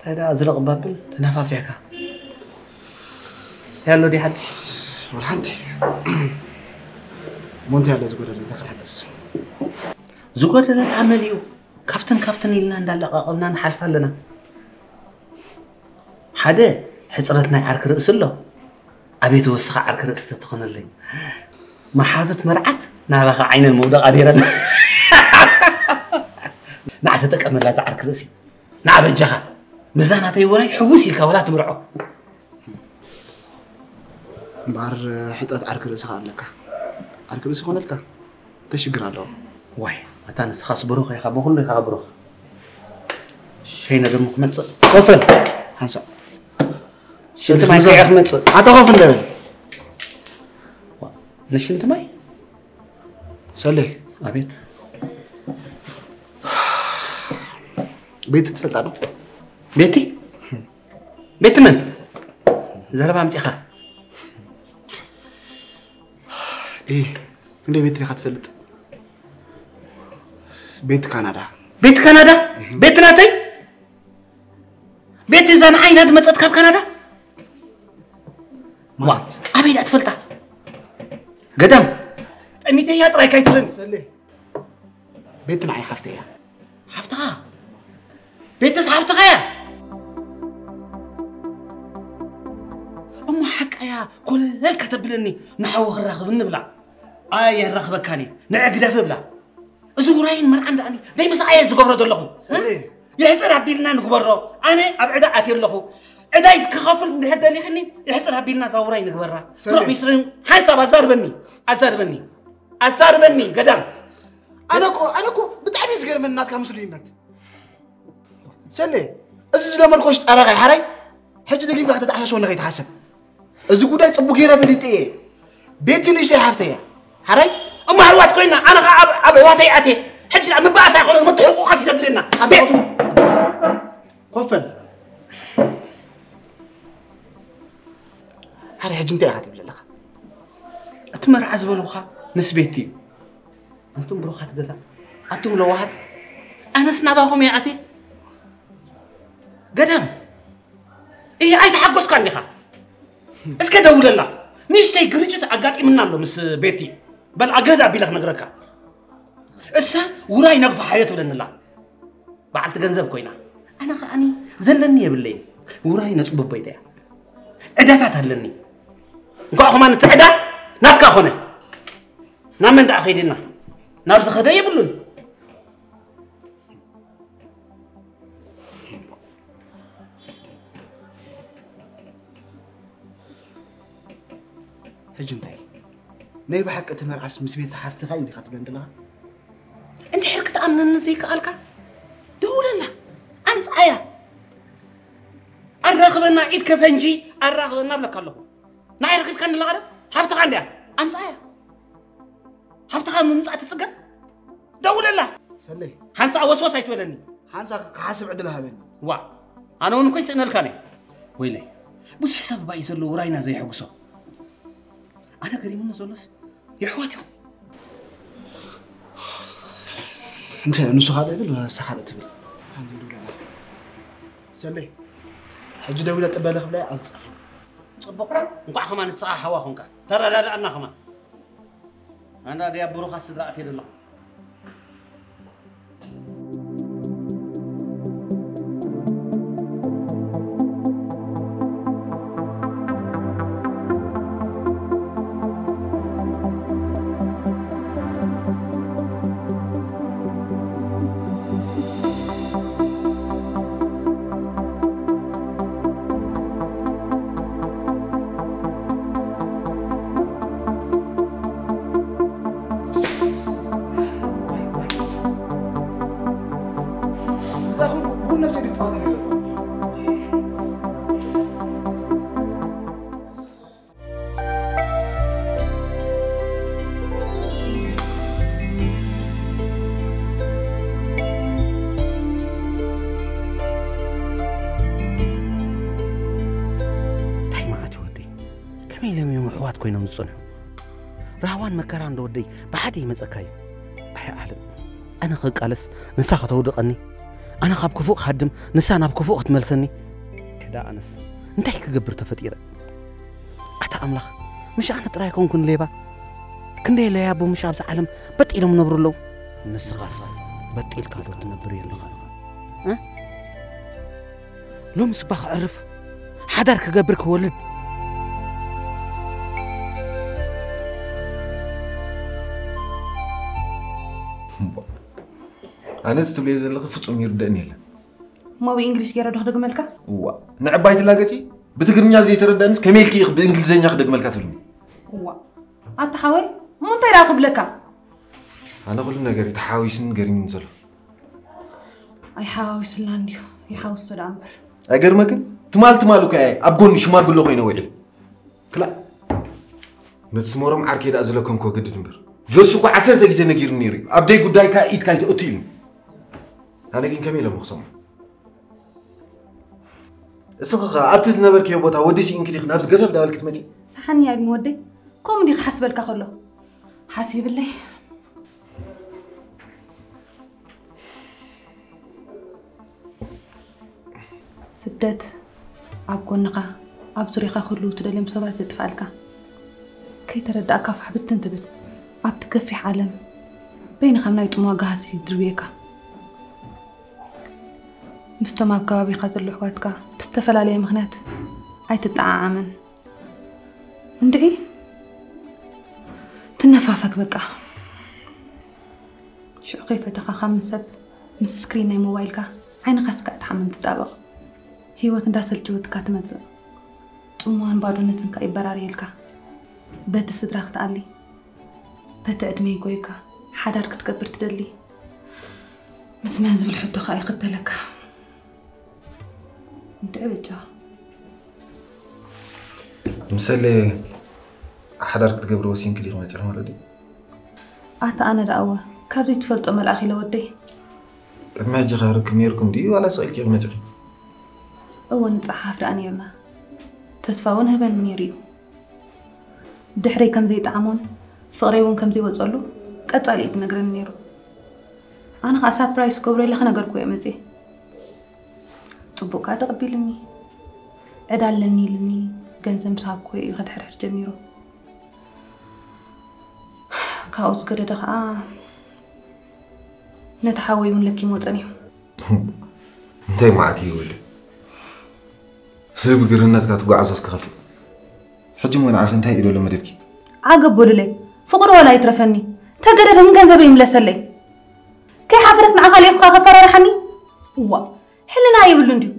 እንታይ ደኣ ዝለቕ ባብል ተናፋፊሕካ? እንታይ ኣሎ ድዩ ሓድሽ? ወላ ሓንቲ። እሞ እንታይ ኣሎ ዝጎደለ? እንታይ ክንሕግዝ? ዝጎደለ ደኣ መሊኡ። ካብትን ካብትን ኢልና እንዳለቓቐምና ንሓልፍ ኣለና። ሓደ ሕጽረት ናይ ዓርኪ ርእሲ ኣሎ። ኣቤት ወስኻ ዓርኪ ርእሲ ተትኾነለይ። መሓዙት መርዓት ናባኻ ዓይነን መውደቓ ነይረን። ንዓ ተጠቀመላ እዛ ዓርኪ ርእሲ። ንዓ በጃኻ። ምስዛ ናተይ ውራይ ሕውስ ኢልካ ወላ ትምርዖ። እምበኣር ሕጽረት ዓርኪ ርእሲ ከኣ ኣለካ። ዓርኪ ርእሲ ይኾነልካ? እንታይ ሽግር ኣለዎ? ዋይ፣ ኣታ ንስኻስ ብሩኽ ኢኻ፣ ብኹሉ ኢኻ ብሩኽ። ሸይነ ደሞ ክመጽእ። ኮፈን፣ ሓንሳእ። ሽንቲ ማይ ከይኣ ክመጽእ። ኣታ ኮፍ እንደ በል። ዋ፣ ንሽንቲ ማይ? ሰሌ። ኣቤት። ቤቲ ትፈልጣ ዶ? ቤቲ? ቤቲ መን? ዘረባ ኣምጺኻ። እ፣ ክንደይ ቤቲ ዲኻ ትፈልጥ? ቤቲ ካናዳ። ቤቲ ካናዳ? ቤቲ ናተይ? ቤቲ እዛ ንዓይ ኢላ ዝመጸት ካብ ካናዳ? ማለት? ኣበይ ደኣ ትፈልጣ? ገዳም። ጠሚተያ ጥራይ ካይትብለኒ። ሰሌ። ቤቲ ንዓይ ሓፍተይ እያ። ሓፍትኻ? ቤትስ ሓፍትኻ እያ? እሞ ሓቃ እያ ኮለል ከተብለኒ፣ ንሓዊ ክራኽብ ንብላ። ኣይ የራኽበካኒ፣ ንዕግደፍ እብላ። እዚ ውራይን መርዓን ደኣኒ ደይ ምስ ኣየ ዝገብሮ ዘለኹ? ሰሌ። ይሕጽር ኣቢልና ንግበሮ። ኣነ ኣብ ዕዳ ኣትየ ኣለኹ። ዕዳይ ክኸፍል እንድሕር ደሊኽኒ፣ ይሕጽር ኣቢልና እዛ ውራይ ንግበራ። ሰሌ። ፕሮፍ ሚስትርን ሓንሳብ ኣዛርበኒ፣ ኣዛርበኒ፣ ኣዛርበኒ ገዳም። ኣነ እኮ፣ ኣነ እኮ ብጣዕሚ እዩ ዝገርመኒ ናትካ ምስሉይነት። ሰሌ፣ እዚ ዝለመድኮ ሽጣራኻ እዩ ሓራይ። ሕጂ ደጊምካ ከተተዓሻሽወኒ ከይትሓስብ። እዚ ጉዳይ ጽቡቅ ገይረ ፈሊጠ እየ። ቤቲ ንእሽተይ ሓፍተይ እያ። ሓራይ? እሞ ኣሕዋት ኮይና፣ ኣነ ኸዓ ኣብ፣ ኣብ ኣሕዋተይ ኣትየ። ሕጂ ደኣ ምብኣስ ኣይኮነን፣ ምትሕቑቓፍ እዩ ዘድልየና። ኣንተ ቤት ኮፍ በል። ሓራይ፣ ሕጂ እንታይ ኢኻ ትብል ዘለኻ? እቲ መርዓ ዝበልኩኻ ምስ ቤቲ እዩ። ኣንቱም ብሩኻት ገዛ፣ ኣቱም ለዋሃት፣ ኣነስ ናባኹም እየ ኣትየ። ገዳም፣ እየ ኣይተሓጎስካን ዲኻ? እስከ ደውለላ። ንእሽተይ ግርጭት ኣጋጢምና ኣሎ ምስ ቤቲ። በል ኣገዝ ኣቢለ ክነግረካ። እሳ ውራይ ነግፋሓዮ ትብለኒ ኣላ። በዓልቲ ገንዘብ ኮይና። ኣነ ኸኣኒ ዘለኒ የብለይን። ውራይ ነጽብቦ ኢለ እያ። ዕዳታት ኣለኒ። እንኳዕ ከማን እቲ ዕዳ ናትካ ኾነ። ናብ መን ደኣ ኸይድና? ናብ ዝኸደ የብሉን። ሕጂ እንታይ? ናይ ብሓቂ እቲ መርዓስ ምስ ቤት ሓፍትኻ እዩ ዲኻ ትብለን ዘለኻ? እንድሕር ክትኣምነኒ ዘይከኣልካ፣ ደውለላ፣ ኣምጽኣያ። ኣራኽበና፣ ኢድ ከፈንጂ ኣራኽበና እብለካ ኣለኹ። ንዓይ ረኺብካኒ ኣለኻ ዶ? ሓፍትኻ እንድያ፣ ኣምጽኣያ። ሓፍትኻ ምምጻእ ትጽገም? ደውለላ። ሰለይ። ሓንሳእ ወስወስ ኣይትበለኒ። ሓንሳእ ክሓስብ ዕድል ሃበኒ። ዋ፣ ኣነ እውን እኮ ይስእነልካ ነይ። ወይለይ፣ ብዙሕ ሰብ ባይ ዘሎ ውራይና ዘይሕጉሶ። ኣነ ገሪሙኒ ዘሎስ የሕዋት እዩ። እንተ ንሱ ካልእ ይብል፣ ንሳ ካልእ ትብል። ሓንቲ ደውለላ። ሰለይ፣ ሕጂ ደዊለ ጥበለ ክብላ ኣብ ጻፍ። ጽቡቕ፣ እንቋዕ ከማን ንስኻ ሓዋ ኾንካ። ተረዳድኣና ከማን። ኣና ድያ ብሩኻት ስድራ ኣትየ ዘለኹ። እንታይ መዓት እዩ ወደይ? ከመይ ኢሎም እዮም ኣሕዋት ኮይኖም ዝጸንሑ? ራህዋን መከራን ዶ ወደይ ብሓደ ይመጸካ እዩ? ኣይ ዓለም፣ ኣነ ክቃለስ ንሳ ከተውድቐኒ? ኣነ ካብ ክፉእ ክሃድም፣ ንሳ ናብ ክፉእ ክትመልሰኒ። ሕዳ ኣነስ እንታይ ክገብር ተፈጢረ? ኣታ ኣምላኽ፣ ምሽ ኣነ ጥራይ ኮንኩን ሌባ? ክንደይ ለያቡ ምሽ ኣብዚ ዓለም በጥ ኢሎም ነብሩ ኣለዉ። ንስኻስ በጥ ኢልካ ዶ ትነብር የለኻ? እ? ሎምስ እባ ክዕርፍ፣ ሓዳር ክገብር ክወልድ። ኣነ እዚ ትብልዮ ዘለኺ ፍጹም ይርደእን የለን። እሞ ብእንግሊሽ ገይረ ዶ ክደግመልካ? እዋ፣ ንዕባይ ትላገጺ? ብትግርኛ ዘይተረዳእንስ ከመይ ኢልኪ ኢኺ ብእንግሊዘኛ ክደግመልካ ትብልኒ? እዋ ኣታ ሓወይ፣ እሞ እንታይ ደኣ ክብለካ? ኣነ ኩሉ ነገር እዩ ተሓዋዊስን ገሪሙን ዘሎ። ኣይሓዋዊስላን ድዩ? ይሓውሶ ደኣ እምበር። ኣይገርመክን? ትማል ትማል እኮ እየ ኣብ ጎኒ ሽማግሎ ኮይነ ውዒለ። ክላእ፣ ነቲ ስመሮም ዓርከይ ደኣ ዝለከምክዎ ግድድ እምበር። ጆሲ እኮ ዓሰርተ ግዜ ነጊሩኒ ነይሩ እዩ። ኣብ ደይ ጉዳይካ ኢድካ ኣይተእቱ ኢሉኒ። ኣነ ግን ከመይ ኢለ እሞ ክሰምዖ? እስኺ ኸ ኣብቲ ዝነበርክዮ ቦታ ወዲ ስኢንኪ ዲኺ ናብዚ ገፈፍ ዳበልኪ ትመጺ? ሰሓኒ ኣይብልን ወደይ። ከምኡ እንዲኺ ክሓስበልካ ከሎ ሓሲብለይ። ስደት ኣብ ጎንኻ ኣብ ዙርያኻ ክህልዉ ትደልዮም ሰባት የጥፍኣልካ። ከይተረዳእካ ፋሕ ብትን ትብል። ኣብቲ ገፊሕ ዓለም በይንኻ ናይ ጽምዋ ጋህሲ ይድርብየካ። ምስቶም ኣብ ከባቢኻ ዘለዉ ኣሕዋትካ ብዝተፈላለየ ምኽንያት ኣይትጠዓዓምን። እንድዒ ትነፋፈግ በቃ። ሽዑ ከይፈተኻ ካብ ምሰብ ምስ ስክሪን ናይ ሞባይልካ ዓይንኻ ስጋዕ ትሓምም ትጣበቕ። ህይወት እንዳሰልችወትካ ትመጽእ። ጽምዋን ባዶነትን ከኣ ይበራርየልካ። በቲ ስድራ ክትኣሊ፣ በቲ ዕድመ ይጎይካ፣ ሓዳር ክትገብር ትደሊ። ምስ መን ዝብል ሕቶ ከኣ ይኽተለካ። እንድዒ በጃኻ። ምሰለ ሓዳር ክትገብሪ ወሲንኪ ዲኺ መጺኺ ማለት ድዩ? ኣታ ኣነ ደኣ እወ፣ ካብ ዘይትፈልጦ መልኣኽ ኢለ ወደይ። ቅድሚ ሕጂ ከ ርክብ ነይርኩም ድዩ ዋላ ስቕ ኢልኪ ኢኺ መጺኺ? እወ ንጸሓፍ ደኣ ነይርና። ተስፋ እውን ህበኒ ነይሩ እዩ። ድሕረይ ከም ዘይጠዓሞን ፍቕረይ እውን ከም ዘይወጸሉ ቀጻሊ እዩ ዝነግረኒ ነይሩ። ኣነ ኸኣ ሳፕራይዝ ክገብሮ ኢለ ክነገርኩ እየ መጽየ። ጽቡቕ ከኣ ተቐቢልኒ። ዕዳ ኣለኒ ኢልኒ ገንዘብ ምስ ሃብኩ እዩ ከድሕርሕር ጀሚሩ። ካብኡ ዝገደደ ኸኣ ነቲ ሓወይ እውን ለኪምዎ ጸኒሑ። እንታይ መዓት እዩ ወዲ? እዚ ብግርህነትካ ትጓዓዞስ ክኸፍእ። ሕጂ እሞ ንዓኺ እንታይ እዩ ዘሎ መደብኪ? ዓገብ በሉለይ። ፍቕሪ ወላ ይትረፈኒ። ተገደደ ምን ገንዘበይ ይምለሰለይ። ከይሓፈረስ ንዓኻ ልኢኹኻ ከፈራርሓኒ? እዋ፣ ሕልና የብሉን ድዩ?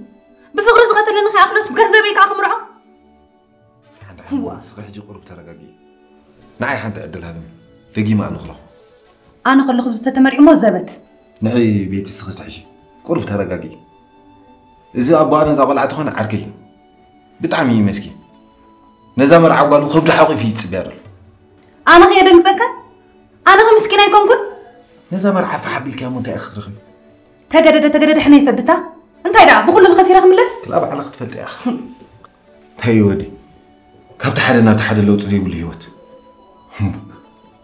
ብፍቕሪ ዝቐተለኒ ከይኣኽሎስ ብገንዘበይ ከኣ ክምርዖ? ሓንቲ ሓንቲ ንስኺ ሕጂ ቁሩብ ተረጋጊ። ንዓይ ሓንቲ ዕድል ሃብኒ። ደጊመ ኣነ ክረኽቦ። ኣነ ከለኹ ዝተተመርዒሞ ዘበት። ንዒ ቤቲ እስኺ ትሕሺ። ቁሩብ ተረጋጊ። እዚ ኣቦኣ ነዛ ቆልዓ ትኾን ዓርከይ እዩ። ብጣዕሚ እዩ መስኪን። ነዛ መርዓ ጓሉ ከብዱ ሓቂፉ እዩ ዝጽበያ ዘሎ። ኣነ ከየደንግጸካ? ኣነ ከ ምስኪን ኣይኮንኩን? ነዛ መርዓ ፋሕ ኣቢልካያ እሞ እንታይ ኢኺ ክትረኽቢ? ተገደደ ተገደደ ሕነ ይፈድታ። እንታይ ደኣ ብኹሉ ከሲረ ክምለስ? ክላ ባዕልኺ ክትፈልጢ ኢኺ። እንታይ እዩ ወዲ? ካብቲ ሓደ ናብቲ ሓደ ለውጢ ዘይብሉ ህይወት።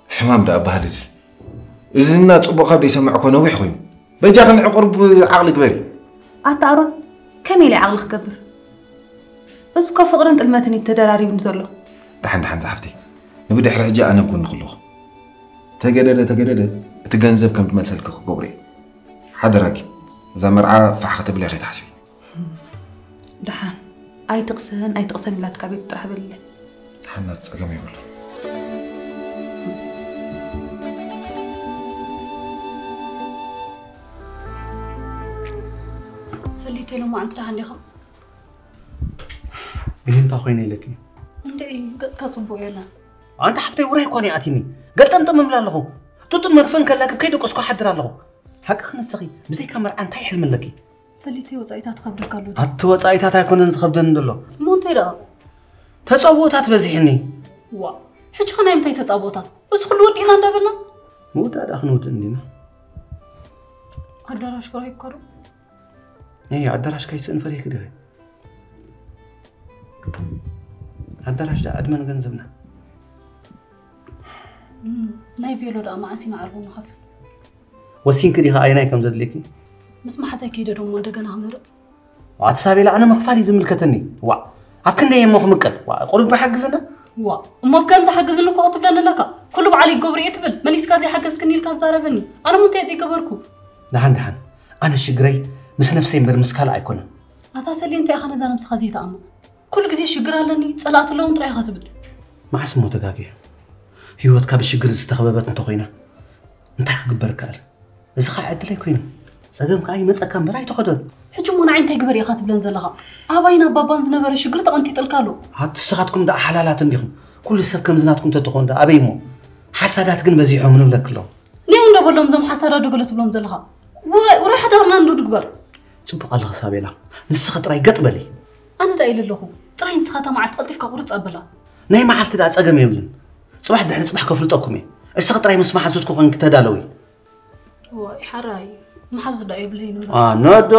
ሕማም ደኣ ባህል እዚ። እዚ እና ጽቡቕ ካብ ዘይሰምዕ እኮ ነዊሕ ኮይኑ። በጃኺ ንዕቑር ብዓቕሊ ግበሪ። ኣታ ኣሮን ከመይ ኢለ ዓቕሊ ክገብር? እዚ እኮ ፍቕርን ጥልመትን እዩ ተደራሪቡኒ ዘሎ። ደሓን ደሓን ዝሓፍተይ ንብድሕሪ ሕጂ ኣነ ኣብ ጎንኺ ኣለኹ። ተገደደ ተገደደ እቲ ገንዘብ ከም ትመልሰልኪ ክገብሮ እየ። ሓደራኪ እዛ መርዓ ፋሕ ከተብልያ ከይትሓስቢ። ደሓን ኣይትቕሰን ኣይትቕሰን ኢላትካ ቤት ጥራሕ በልለ። ሓናት ጸገም የብሉን። ሰሊተይ ሎማዓንቲ ደሓን ዲኻ? ይህ እንታይ ኮይነ ኢለኪ? እንድዒ ገጽካ ጽቡቕ የለን። ኣንታ ሓፍተይ ውራይ እኮ ኣቲኒ ገልጠምጠም እብል ኣለኹ። ጡጥን መግፍን ከላክብ ከይደቀስኩ ሓድር ኣለኹ። ሓቅኺ ንስኺ ብዘይካ መርዓ እንታይ ሕልሚ ኣለኪ? ሰሊተይ ወጻኢታት ይኸብደካ ኣሎ ድዩ? ኣቲ ወጻኢታት ኣይኮነን ዝኸብደኒ ዘሎ። እሞ እንታይ ደኣ? ተጻብኦታት በዚሕኒ። ዋ፣ ሕጂ ኸ ናይ ምንታይ ተጻብኦታት? እዚ ኩሉ ወዲእና እንዳበልና? ምውዳእ ደኣ ክንውድእ እንዲና። ኣዳራሽ ክራይ እኳ ዶ? እይ ኣዳራሽ ካይስእን ፈሪህኪ ዲኺ? ኣዳራሽ ደኣ ዕድመን ገንዘብና። ናይ ቬሎ ደኣ መዓስ ኢና ዓርቡ ንኸፍል? ወሲንኪ ዲኺ ኣየናይ ከም ዘድልየኪ? ምስ መሓዛይ ከይደ ደሞ እንደገና ክመርጽ። ኣቲ ሳቤላ፣ ኣነ ምኽፋል እዩ ዝምልከተኒ። ዋ፣ ኣብ ክንደይ እሞ ክምቀል? ዋ፣ ቁሩብ ሓግዝና። ዋ፣ እሞ ኣብ ከምዚ ሓግዝኒ እኮ ክትብለኒ ኣለካ። ኩሉ ባዕለይ ይገብሮ እየ ትብል። መሊስካ ዘይሓገዝክኒ ኢልካ ትዛረበኒ። ኣነ እሞ እንታይ እየ ዘይገበርኩ? ደሓን፣ ደሓን። ኣነ ሽግረይ ምስ ነብሰይ እምበር ምስ ካልእ ኣይኮነን። ኣታ ሰሌ፣ እንታይ ኢኻ ነዛ ነብስኻ ዘይትኣምኖ? ኩሉ ግዜ ሽግር ኣለኒ፣ ጸላእቲ ኣለውን ጥራይ ኢኻ ትብል። መዓስ እሞ ተጋግየ? ህይወትካ ብሽግር ዝተኸበበት እንተኾይና፣ እንታይ ክግበር ይከኣል? እዚ ኸዓ ዕድለይ ኮይኑ፣ ጸገም ከኣ ይመጸካ እምበር ኣይተኸደን። ሕጂ እሞ ንዓይ እንታይ ግበር ኢኻ ትብለን ዘለኻ? ኣባይን ኣባባን ዝነበረ ሽግር ተቐንጢጥልካ ኣሎ። ኣቲ ንስኻትኩም ደኣ ሓላላት እንዲኹም። ኩሉ ሰብ ከምዚ ናትኩም ተትኾን ደኣ ኣበይ እሞ? ሓሳዳት ግን በዚሖም ንብለኪ ኣለኹ። ኔው እንዶ በሎም እዞም ሓሳዳት ዶ ገለ ትብሎም ዘለኻ? ውራይ፣ ውራይ ሓዳርና እንዶ ድግበር። ጽቡቕ ኣለኺ ሳቤላ። ንስኺ ጥራይ ገጥ በሊ። ኣነ ደኣ ኢለ ኣለኹ። ጥራይ ንስኻ እታ መዓልቲ ቀልጢፍካ ቁርጽ ኣበላ። ናይ መዓልቲ ደኣ ጸገም የብልን። ጽባሕ ድሕሪ ጽባሕ ከፍልጠኩም እየ። እስኺ ጥራይ ምስ መሓዙትኪ ኮይንኪ ተዳለዊ። ዋይ፣ ሓራይ፣ መሓዙት ደኣ የብለይን እምበር። ኣነ ዶ?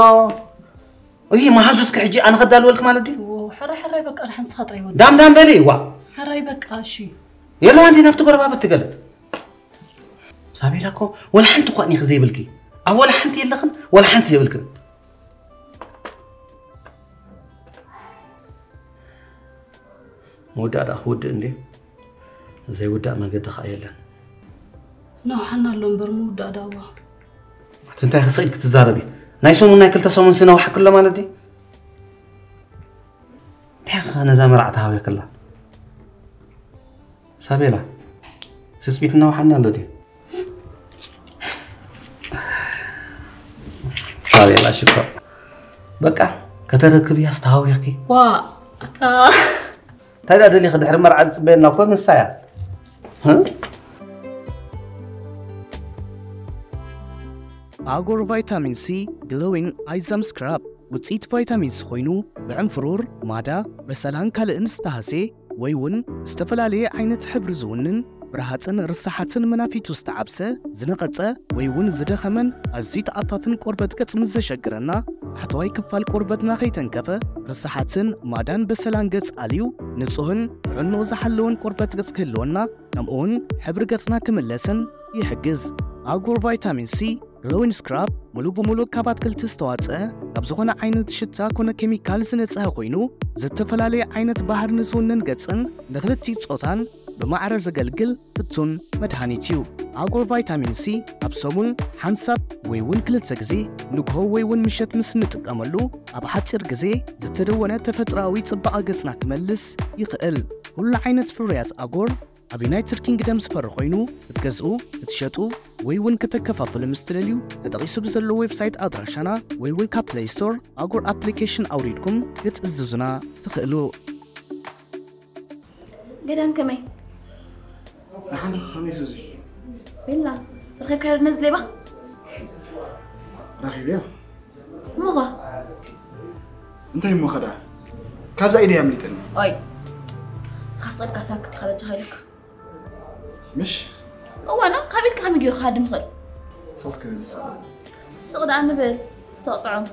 እሂ፣ መሓዙትኪ ሕጂ ኣነ ከዳልወልኪ ማለት ድዩ? ዎ፣ ሓራይ፣ ሓራይ፣ በቃ፣ ንሓንስኻ ጥራይ ወዲ። ዳም ዳም በሊ፣ ዋ። ሓራይ፣ በቃ፣ እሺ። የለዋ እንዲ ናብቲ ጎረባብቲ ገለ። ሳቤላ እኮ ወላ ሓንቲ እኳ እኒኺ ዘይብልኪ። ኣብ ወላ ሓንቲ የለኽን፣ ወላ ሓንቲ የብልክን። ምውዳእ ደኣ ክውድእ እንዴ? ዘይውዳእ መገዲ ኸኣ የለን። ነውሓና ኣሎ እምበር ምውዳእ ዳዋ። ኣቲ እንታይ ክስቕ ኢልኪ ትዛረቢ? ናይ ሰሙን ናይ ክልተ ሰሙን ስነውሓኪ ኣሎ ማለት ድዩ? እንታይ ኸ ነዛ መርዓ ተሃዊኽላ? ሳቤላ፣ ትጽቢት እናወሓና ኣሎ ድዩ? ሳቤላ ሽኮር። በቃ፣ ከተረክብያስ ተሃዊኽኪ? ዋ፣ ኣታ። እንታይ ደኣ ደሊኺ ድሕሪ መርዓ ዝጽበየና እኮ ንሳ እያ። ህ? ኣጎር ቫይታሚን ሲ ግሎዊን ኣይዛም ስክራብ ውጽኢት ቫይታሚን ሲ ኮይኑ፣ ብዕንፍሩር፣ ማዳ፣ በሰላን ካልእን ዝተሃስየ ወይ እውን ዝተፈላለየ ዓይነት ሕብሪ ዝውንን፣ ብረሃጽን ርሳሓትን መናፊቱ ዝተዓብሰ፣ ዝነቐጸ ወይ እውን ዝደኸመን ኣዝዩ ተኣፋፍን ቆርበት ገጽ ምስ ዘሸግረና፣ ታሕተዋይ ክፋል ቆርበትና ከይተንከፈ፣ ርሳሓትን ማዳን በሰላን ገጽ ኣልዩ፣ ንጹህን ጥዕንኡ ዝሓለወን ቆርበት ገጽ ክህልወና፣ ከምኡውን ሕብሪ ገጽና ክምለስን ይሕግዝ። ኣጉር ቫይታሚን ሲ ግሎዊን ስክራብ ሙሉ ብሙሉ ካብ ኣትክልቲ ዝተዋጽአ፣ ካብ ዝኾነ ዓይነት ሽታ ኮነ ኬሚካል ዝነጽሀ ኮይኑ፣ ዝተፈላለየ ዓይነት ባህሪ ንዝውንን ገጽን ንኽልቲኡ ጾታን ብማዕረ ዘገልግል ፍቱን መድሃኒት እዩ። ኣጉር ቫይታሚን ሲ ኣብ ሰሙን ሓንሳብ ወይ እውን ክልተ ግዜ ንግሆ ወይ እውን ምሸት ምስ እንጥቀመሉ፣ ኣብ ሓጺር ግዜ ዝተደወነ ተፈጥሮኣዊ ጽባቐ ገጽና ክመልስ ይኽእል። ኩሉ ዓይነት ፍርያት ኣጎር ኣብ ዩናይትድ ኪንግደም ዝፈሪ ኮይኑ፣ ክትገዝኡ፣ ክትሸጡ ወይ እውን ከተከፋፍሉ ምስ ትደልዩ፣ ተጠቒሱ ብዘሎ ዌብሳይት ኣድራሻና ወይ እውን ካብ ፕለይ ስቶር ኣጎር ኣፕሊኬሽን ኣውሪድኩም ክትእዝዙና ትኽእሉ። ገዳም ከመይ? ደሓን፣ ከመይ ሱዚ? ቤላ፣ ረኺብካዮ ነዚ ሌባ? ረኺበዮ። እሞኸ? እንታይ እሞኸ ደኣ? ካብዛ ኢደይ ኣምሊጥኒ። ኦይ፣ ንስኻ ስቕ ኢልካ ሳክት ኢኻ በጃኻ ኢለካ። ምሽ? እዋና፣ ካብ ኢድካ ከመይ ገይሩ ክሃድም ይኽእል? ፈስ ክብል ይስቕ። ስቕ ደኣ ንብል፣ ስቕ ጥዑም።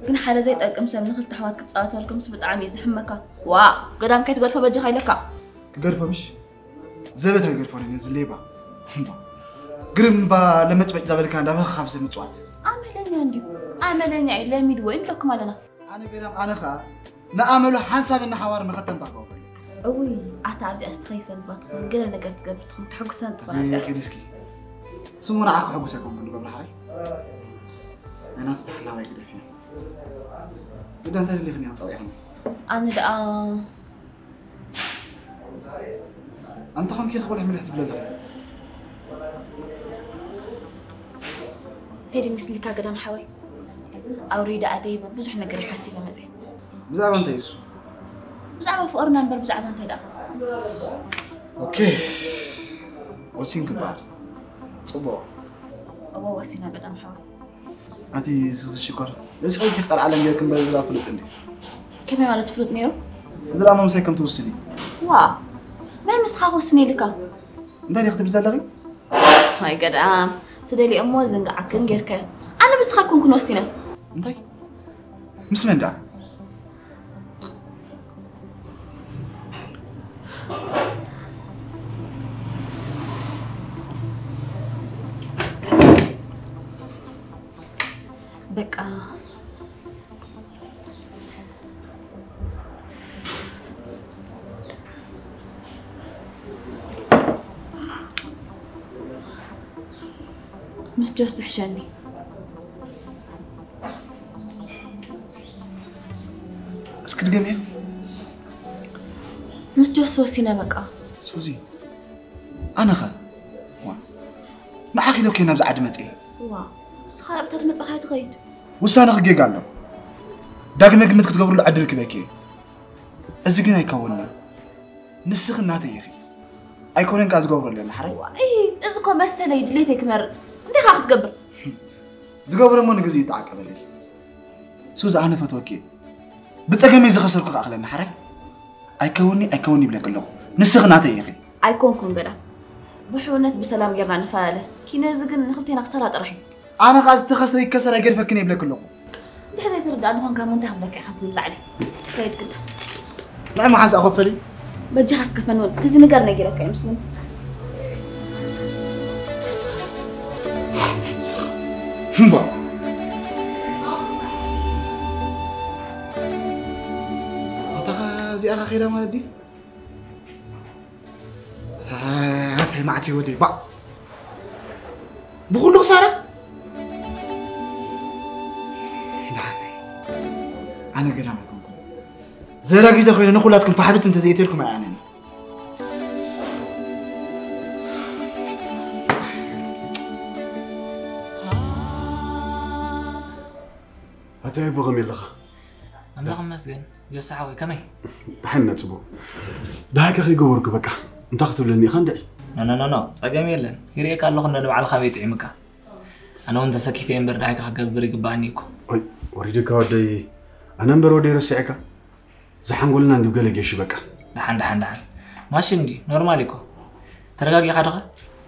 ግን ሓደ ዘይጠቅም ሰብ ንኽልተ ኣሕዋት ክጻወተልኩምስ ብጣዕሚ እዩ ዝሕመካ። ዋ፣ ገዳም ከይትገድፎ በጃኻ ኢለካ። ክገድፎ ምሽ? ዘበት ኣይገድፎን እየ ነዚ ሌባ። እምባ። ግርም እምባ ለመጭመጭ ዳበልካ እንዳበኸ ካብ ሰብ ምጽዋት። ኣመለኛ እንድዩ። ኣመለኛ እዩ፣ ለሚድዎ እዩ ንብለኩም ኣለና። ኣነ ገዳም፣ ኣነ ኸኣ ንኣመሉ ሓንሳብ እናሓዋር መኸተምታ ክገብረሉ። እውይ፣ ኣታ ኣብዚኣስ ትኸይፈ ልባ ትኸውን፣ ገለ ነገር ትገብር ትኸውን፣ ትሕጉሰን ትኾን እዚ ኣብዚኣስ። ኪድ እስኪ። ስሙ ንዓኻ ሕጉስ ኣይኮንኩን፣ ንገብረ ሓራይ። ናይ ናቱ ተሓላዋይ ግደፍ እዩ። ግዳ እንታይ ደሊኽኒ እያ ጸዊዕኽኒ? ኣነ ደኣ ኣንተ ኾንኪ ክብልሕ ምልሕ ትብለለኺ። ቴዲ ምስልካ ገዳም ሓወይ። ኣውሪዳ ኣደይ ብዙሕ ነገር ሓሲበ መጸ። ብዛዕባ እንታይ እሱ? ብዛዕባ ፍቕርና እምበር ብዛዕባ እንታይ ደኣ? ኦኬ። ወሲንኪ በሃል። ጽቡቕ። እወ ወሲና ገዳም ሓወይ። ኣቲ ሱዚ ሽኮር፣ እዚ ኸልኪ ቃል ዓለም ጌርክ እምበር እዚ ደኣ ፍሉጥ እንዲ። ከመይ ማለት ፍሉጥ ነይሩ? እዚ ደኣ መምሳይ ከም ትውስኒ። ዋ፣ መን ምስኻ ክውስን ኢልካ? እንታይ ዲኺ ትብሊ ዘለኺ? ኣይ ገዳም፣ ትደልዮ እሞ ዝንግዓክን ጌርካዮ። ኣነ ምስኻ ኮንኩን ወሲነ። እንታይ? ምስ መን ደኣ? በቃ ምስ ጆስ ይሕሸኒ። እስኪ ድገምዮ። ምስ ጆስ ወሲነ በቃ። ሱዚ ኣነኸ ዋ ንዓኺ ዶ ከ ናብዚ ዓዲ መፅእ? ዋ ንስኻ ኣብታ ዝመፅኻ ትኸይድ። ውሳነ ክጌጋ ኣሎ። ዳግመ ግምት ክትገብርሉ ዕድል ክበኪ እየ። እዚ ግን ኣይከውንን። ንስኺ እናተይ ኢኺ። ኣይኮነን ከኣ ዝገብሮ ኣለና ሓራይ። ዋይ እዚ እኮ መሰለይ ድሌተይ ክመርፅ እንታይ ኻ ክትገብር? ዝገብሮ እሞ ንግዜ ይተዓቀበለይ። ሱዚ ኣነ ፈትወኪ እየ። ብፀገመይ ዝኸሰርኩ ክኣኽለኒ ሓራይ። ኣይከውኒ ኣይከውኒ ይብለኪ ኣለኹ። ንስኺ ናተይ ኢኺ። ኣይኮንኩን በላ። ብሕውነት ብሰላም ጌርና ንፈላለ። ኪነዚ ግን ንክልቴና ክሰራ ጥራሕ እዩ። ኣነ ኸኣ ዝተኸስረ ይከሰር ኣይገድፈክን እየ ይብለኪ ኣለኹ። እንድሕር ዘይትርድኣኒ ኾንካ እሞ እንታይ ክብለካ እየ ካብዚ ንላዕሊ? ከየድክዳ። ንዓይ መሓንሳእ ኮፈሊ። በጃኻ እስከ ፈንወል እቲ ዝንገር ነጊረካ እዩ ምስሉኒ። እምባ ኣታ እዚኣ ኸ ኸይዳ ማለት ድዩ? ኣታይ ማዕት ወደይ ባዕ ብኩሉ ክሳራ ኣነ ገዳም ኣይኮንኩም ዘረጊዘ ኮይነ ንኩላትኩም ፋሕብት እንተዘይተልኩም ኣይኣነኒ ኣታይ ኣቦ ከመይ ኣለኻ ኣምላኽ ይመስገን ጆሲ ሓወይ ከመይ ደሓን ነጽቦ ደሃይካ ከይገበርኩ በቃ እንታይ ክትብለኒ ኢኻ እንድዒ ኖኖኖኖ ጸገም የለን ይርእየካ ኣለኹ እንዶ ንባዕልኻ በይ ጥዒምካ ኣነ እውን ተሰኪፈ እየ እምበር ደሃይካ ክገብር ይግባኣኒ እኮ ወይ ወሪድካ ወደይ ኣነ እምበር ወደይ ረሲዐካ ዝሓንጎልና እንዲብ ገለ ጌሹ በቃ ደሓን ደሓን ደሓን ማሽን እንዲ ኖርማል እኮ ተረጋጊኻ ዶኸ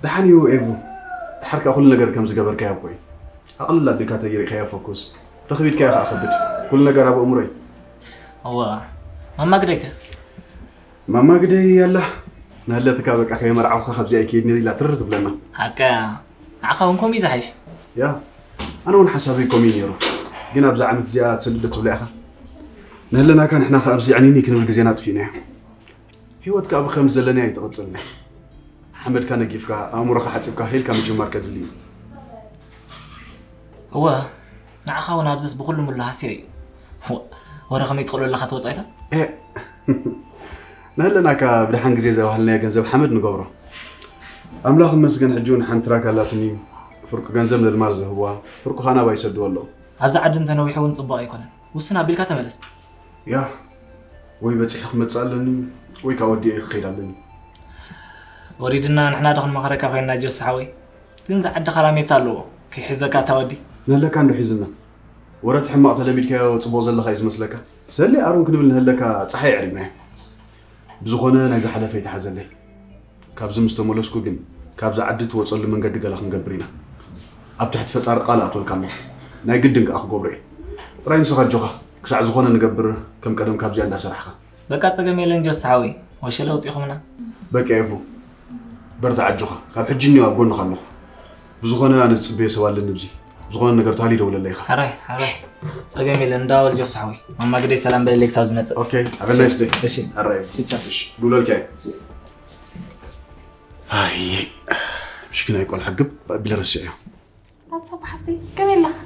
ደሓን እዩ ኤቡ ድሓር ከዓ ኩሉ ነገር ከም ዝገበርካዮ እኮ እዩ ኣቕልል ኣቢልካ ተይሪእካዮ ፎኩስ ተኽቢድካዮ ከዓ ከብድ ኩሉ ነገር ኣብ ኣእምሮ እዩ እዋ ማማ ግደይከ ማማ ግደይ ኣላ ናለትካ በቃ ከየመርዓውካ ካብዚኣ ይከይድኒ ኢላ ትርር ትብለና ሓቀያ ንዓኻ እውን ከምኡ እዩ ዝሓይሽ ያ ኣነ እውን ሓሳበይ ከምኡ እዩ ነይሩ ግን ኣብዛ ዓመት እዚኣ ትስልዶ ትብላ ኢኻ ንህለናካ ንሕና ከ ኣብዚ ዕኒኒ ክንብል ግዜና ኣጥፊእናዮ ህይወት ከኣ ብከምዚ ዘለናዮ ኣይትቕጽልን ሓመድካ ነጊፍካ ኣእምሮኻ ሓጺብካ ሄልካ ምጅማር ከድሊ እዩ እወ ንዓኻ እውን ኣብዚስ ብኹሉ ምሉ ሃስያ እዩ ወረ ከመይ ትኽእሎ ኣለኻ ትወጻኢታ ንህለናካ ብድሓን ግዜ ዘባህልናዮ ገንዘብ ሓመድ ንገብሮ ኣምላኽ ይመስገን ሕጂ እውን ሓንቲ ትራክ ኣላትኒ ፍርቂ ገንዘብ ነድማር ዝህብዋ ፍርቁ ኻናባ ይሰድዎ ኣለዉ ኣብዛ ዓዲ እንተነዊሑ እውን ጽቡቕ ኣይኮነን ውስን ኣቢልካ ተመለስ ያ ወይ በጺሐ ክመጽእ ኣለኒ ወይ ካብ ወዲኤ ክኸይድ ኣለኒ ወሪድና ንሕና ዶ ክንመኸረካ ኮይንና ጆሲ ሓወይ ግን ዝዓዲ ካላሜታ ኣለዎ ከይሕዘካ እታ ወዲ ንህለካ እንዶ ሒዝና ወረ እቲ ሕማቕ ተለሚድካዮ ጽቡቕ ዘለኻ እዩ ዝመስለካ ሰሊ ኣሮን ክንብል ንህለካ ጸሓይ ኣዕሪብናዮ ብዝኾነ ናይ ዝሓለፈ ይትሓዘለይ ካብዚ ምስ ተመለስኩ ግን ካብዚ ዓዲ ትወፀሉ መንገዲ ገለ ክንገብር ኢና ኣብ ትሕቲ ፈጣሪ ቃል ኣትወልካ ኣለኹ ናይ ግድን ከዓ ክገብሮ እየ ጥራይ ንስኻ ኣጆኻ ክሳዕ ዝኾነ ንገብር ከም ቀደም ካብዚኣ እንዳሰራሕኻ በቃ ፀገም የለን ጆስ ሓወይ ወሸለ ውፂኹምና በቃ ኤፉ በርታ ኣጆኻ ካብ ሕጂ እኒኦ ኣብ ጎንኻ ኣለኹ ብዝኾነ ኣነ ዝፅበዮ ሰብ ኣለኒ ብዚ ዝኾነ ነገር ተሃልዩ ደውለለይ ኢኻ ሓራይ ሓራይ ፀገም የለን እንዳወል ጆስ ሓወይ ማማ ግደይ ሰላም በለለይ ክሳብ ዝመፅእ ኦኬ have a nice day እሺ ሓራይ እሺ ቻው እሺ ድውለልካ እየ ኣየ ምሽኪናይ ቆልዓ ግብ ኣቢለ ረሲዐዮ ኣንሳብ ሓፍተይ ከመይ ኣለኻ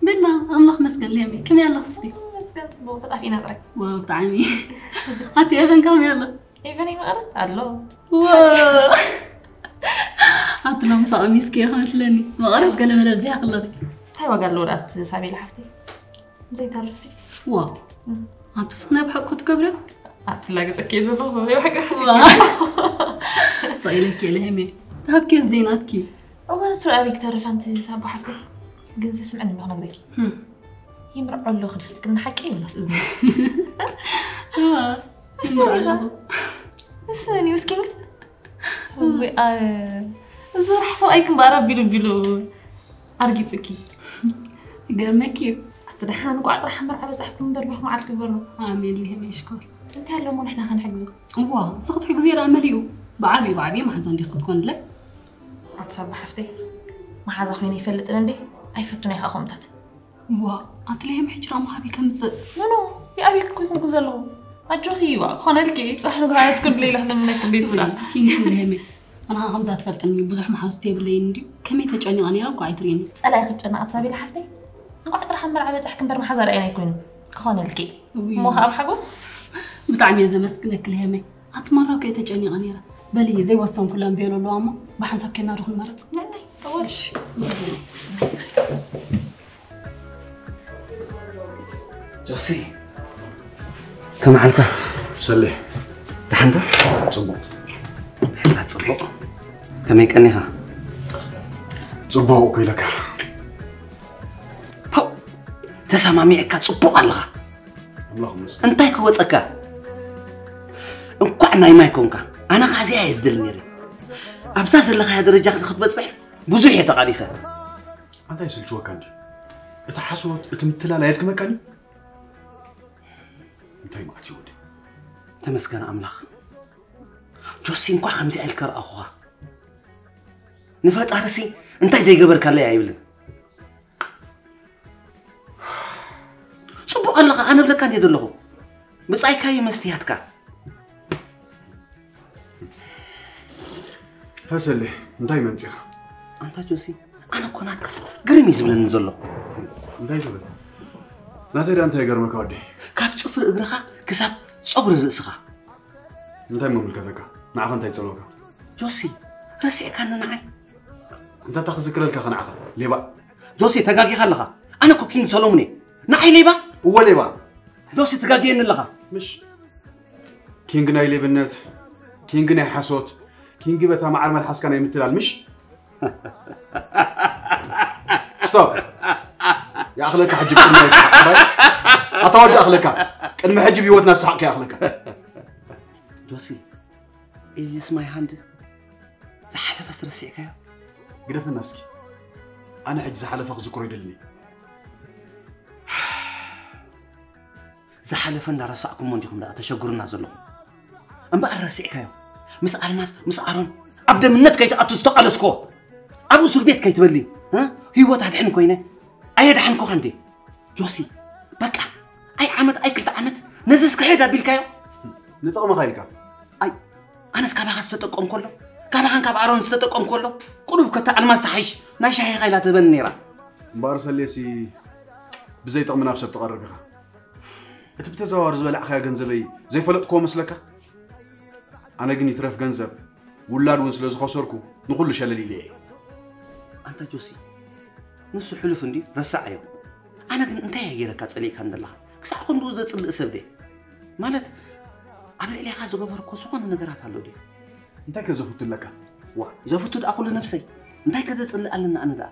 በላ ኣምላኽ መስገን ለሚ ከመይ ኣለኽስኺ መስገን ፅቡቅ ተጣፊእና ጥራይ ዋው ብጣዕሚ ኣቲ ኤቨን ከመይ ኣሎ ኤቨን ይመቐረት ኣሎ ኣቲ ሎም ሳቐሚስኪ ኢኻ መስለኒ መቐረት ገለ መለ ኣብዚሓ ከለኺ እንታይ ዋጋ ኣለዎ ደኣ ሳቤላ ሓፍተይ ዘይተርፍሲ ዋው ኣንቲ ስኽና ብሓቁ ትገብርዮ ኣቲ ላገፀኪ ዘለኹ ብሓቂ ሓሲብ ሰኢለኪ ለሄሜ ተሃብኪዮ ዘይናትኪ እዋን እሱ ኣበይ ክተርፍ ኣንቲ ሳባ ሓፍተይ ግን ስምዕኒ እንዶ ክነግረኪ ይምርዖ ኣሎ ክድልክና ሓቂ ይብላስ እዝኒ ስመኒ ውስኪንግ እዚ ወራሕ ሰብኣይ ክንበኣር ኣቢሉ ቢሉ ኣርጊፅኪ ገርመኪ እዩ ኣቲ ደሓን ቋዕ ጥራሕ መርዓ በፃሕኩም እምበር ብርክ መዓልቲ ግበሩ ኣሜን ይህብ ይሽኮር እንታይ ኣሎ እሞ ንሕና ከንሕግዞ እዋ ንስኺ ትሕግዝዮ ደኣ መሊኡ ብዓብዩ ብዓብዩ መሓዛ እንዲኺ ክትኮንለይ ኣቲ ሳባ ሓፍተይ መሓዛ ኮይነ ይፈልጥን እንዴ ኣይፈቱን እየ ከዓ ከምታት ዋ ኣትለየም ሕጂ ራማ ሃቢ ከምፅእ። ኖኖ ይኣብየክ እኮ ይኹንኩ ዘለኹ ኣጆኺ ይዋ ክኾነልኪ ፅባሕ ንግሃ ያስኩድ ሌላ ለምነክ እንዴት ስላ ኪንኩ ለየመ ኣና ከምዛ ትፈልጥኒ ብዙሕ መሓዙቲ የብለይን እንድዩ። ከመይ ተጨኒቐ ነይረ እኳ ኣይትርእኒ። ፀላይ ክትጨነቕ ኣትዛቢላ ሓፍተይ። እንኳዕ ጥራሕ ኣብ መርዓ በፃሕኪ እምበር መሓዛ ርኣይና ኣይኮይኑ ክኾነልኪ። እሞ ከዓ ኣብ ሓጎስ ብጣዕሚ እየ ዘመስግነኪ ለየመ። ኣቲ ማራ እኮ እየ ተጨኒቐ ነይረ። በሊ ዘይወሰንኩለን ቬሎ ኣለዋ እሞ ብሓንሳብ ኬና ዶ ክንመርፅ። ነናይ ተወልሽ ጆሲ ከመይ ሓልካ? ሰሌ ደሓንዶ? ፅቡቅ ሕላ ፅቡቕ። ከመይ ቀኒኻ? ፅቡቅ እኮ ኢለካ። ተው ተሰማሚዕካ ፅቡቕ ኣለኻ። ኣምላኽ መስገን እንታይ ክወፀካ? እንኳዕ ናይ ማይ ኮንካ። ኣነ ኻዚኣ እየ ዝደሊ ነይረ። ኣብዛ ዘለኻያ ደረጃ ክትበፅሕ ብዙሕ እየ ተቓሊሰ። ኣንታይ ስልችወካ እንዲ እቲ ሓሶት እቲ ምትላል ኣየድክመካን እዩ። እንታይ ማለት እዩ ወደ ተመስገን ኣምላኽ። ጆሲ እንኳዕ ከምዚኣ ኢልካ ረኣኹኻ። ንፈጣርሲ እንታይ ዘይገበርካለይ ኣይብልን። ፅቡቕ ኣለኻ ኣነ ብለካ እንደ ዘለኹ ብፃይካ እዩ መስትያትካ። ሀሰሌ እንታይ መምፂኻ? ኣንታ ጆሲ ኣነ እኮ ናትካስ ግርም እዩ ዝብለኒ ዘሎ። እንታይ ትብል? ናተይ ዳ እንታይ ገርመካ ወዲ? ካብ ፅፍሪ እግርኻ ክሳብ ፀጉሪ ርእስኻ። እንታይ መምልከተካ? ንዓኻ እንታይ ይፀልወካ? ጆሲ ረሲዕካኒ ንዓይ? እንተ እታ ክዝክረልካ ከ ንዓኻ ሌባ። ጆሲ ተጋጊኻ ኣለኻ። ኣነ እኮ ኪንግ ሰሎሙን እየ። ንዓይ ሌባ? እወ ሌባ። ጆሲ ትጋግየኒ ኣለኻ። ምሽ ኪንግ ናይ ሌብነት፣ ኪንግ ናይ ሓሶት፣ ኪንግ በታ መዓር መልሓስካ ናይ ምትላል ምሽ? ስቶፕ። ይኣኽለካ ሕጂ ቅድሚ ናይ ስሓቕ ጥራይ። ኣታ ወዲ ኣኽለካ። ቅድሚ ሕጂ ብህይወትና ዝሰሓቕካ ይኣኽለካ። ጆሲ is this my hand? ዝሓለፈስ ረሲዕካዮ? ግደፈና እስኪ። ኣነ ሕጂ ዝሓለፈ ክዝክሮ ይደልን እየ። ዝሓለፈ እንዳረሳዕኩሞ እንዲኹም ደኣ ተሸግሩና ዘለኹም። እምበኣር ረሲዕካዮ። ምስ ኣልማዝ ምስ ኣሮን ኣብ ደምነት ከይትኣቱ ዝተቓለስኮ ኣብኡ እስር ቤት ከይትበሊ እ? ህይወት ኣድሕን ኮይነ ኣየድሓንኩኻ እንዴ? ጆሲ በቃ ኣይ ዓመት ኣይ ክልተ ዓመት ነዚ እስክሕድ ኣቢልካዮ። ንጥቕምኻ ኢልካ። ኣይ ኣነስ ካባኻ ዝተጠቀም ከሎ ካባኻን ካብ ኣሮን ዝተጠቀም ከሎ ቁሩብ ከታ ኣልማዝ ተሓይሽ ናይ ሻሂ ኻይላ ትህበኒ ነይራ። እምበኣር ሰሌሲ ብዘይ ጥቕሚ ናብ ሰብ ትቐርብ ኢኻ። እቲ ብተዘዋዋሪ ዝበላዕኻዮ ገንዘበይ ዘይፈለጥክዎ መስለካ? ኣነ ግን ይትረፍ ገንዘብ ውላድ እውን ስለ ዝኸሰርኩ ንኹሉ ሸለል ኢለ እየ። ኣንታ ጆሲ ንሱ ሕሉፍ እንዲ ረሳዓዮ። ኣነ ግን እንታይ እየ ገይረካ ጸሊእካ እንደለኻ? ክሳዕ ክንድኡ ዘጽልእ ሰብ ድየ? ማለት ኣብ ልዕሌኻ ዝገበርኮ ዝኾነ ነገራት ኣሎ ድዩ? እንታይ ከ ዘፍቱ ኣለካ? ዋ ዘፍቱ ደኣ ኩሉ ነብሰይ እንታይ ከ ዘጽልእ ኣለና ኣነ ደኣ?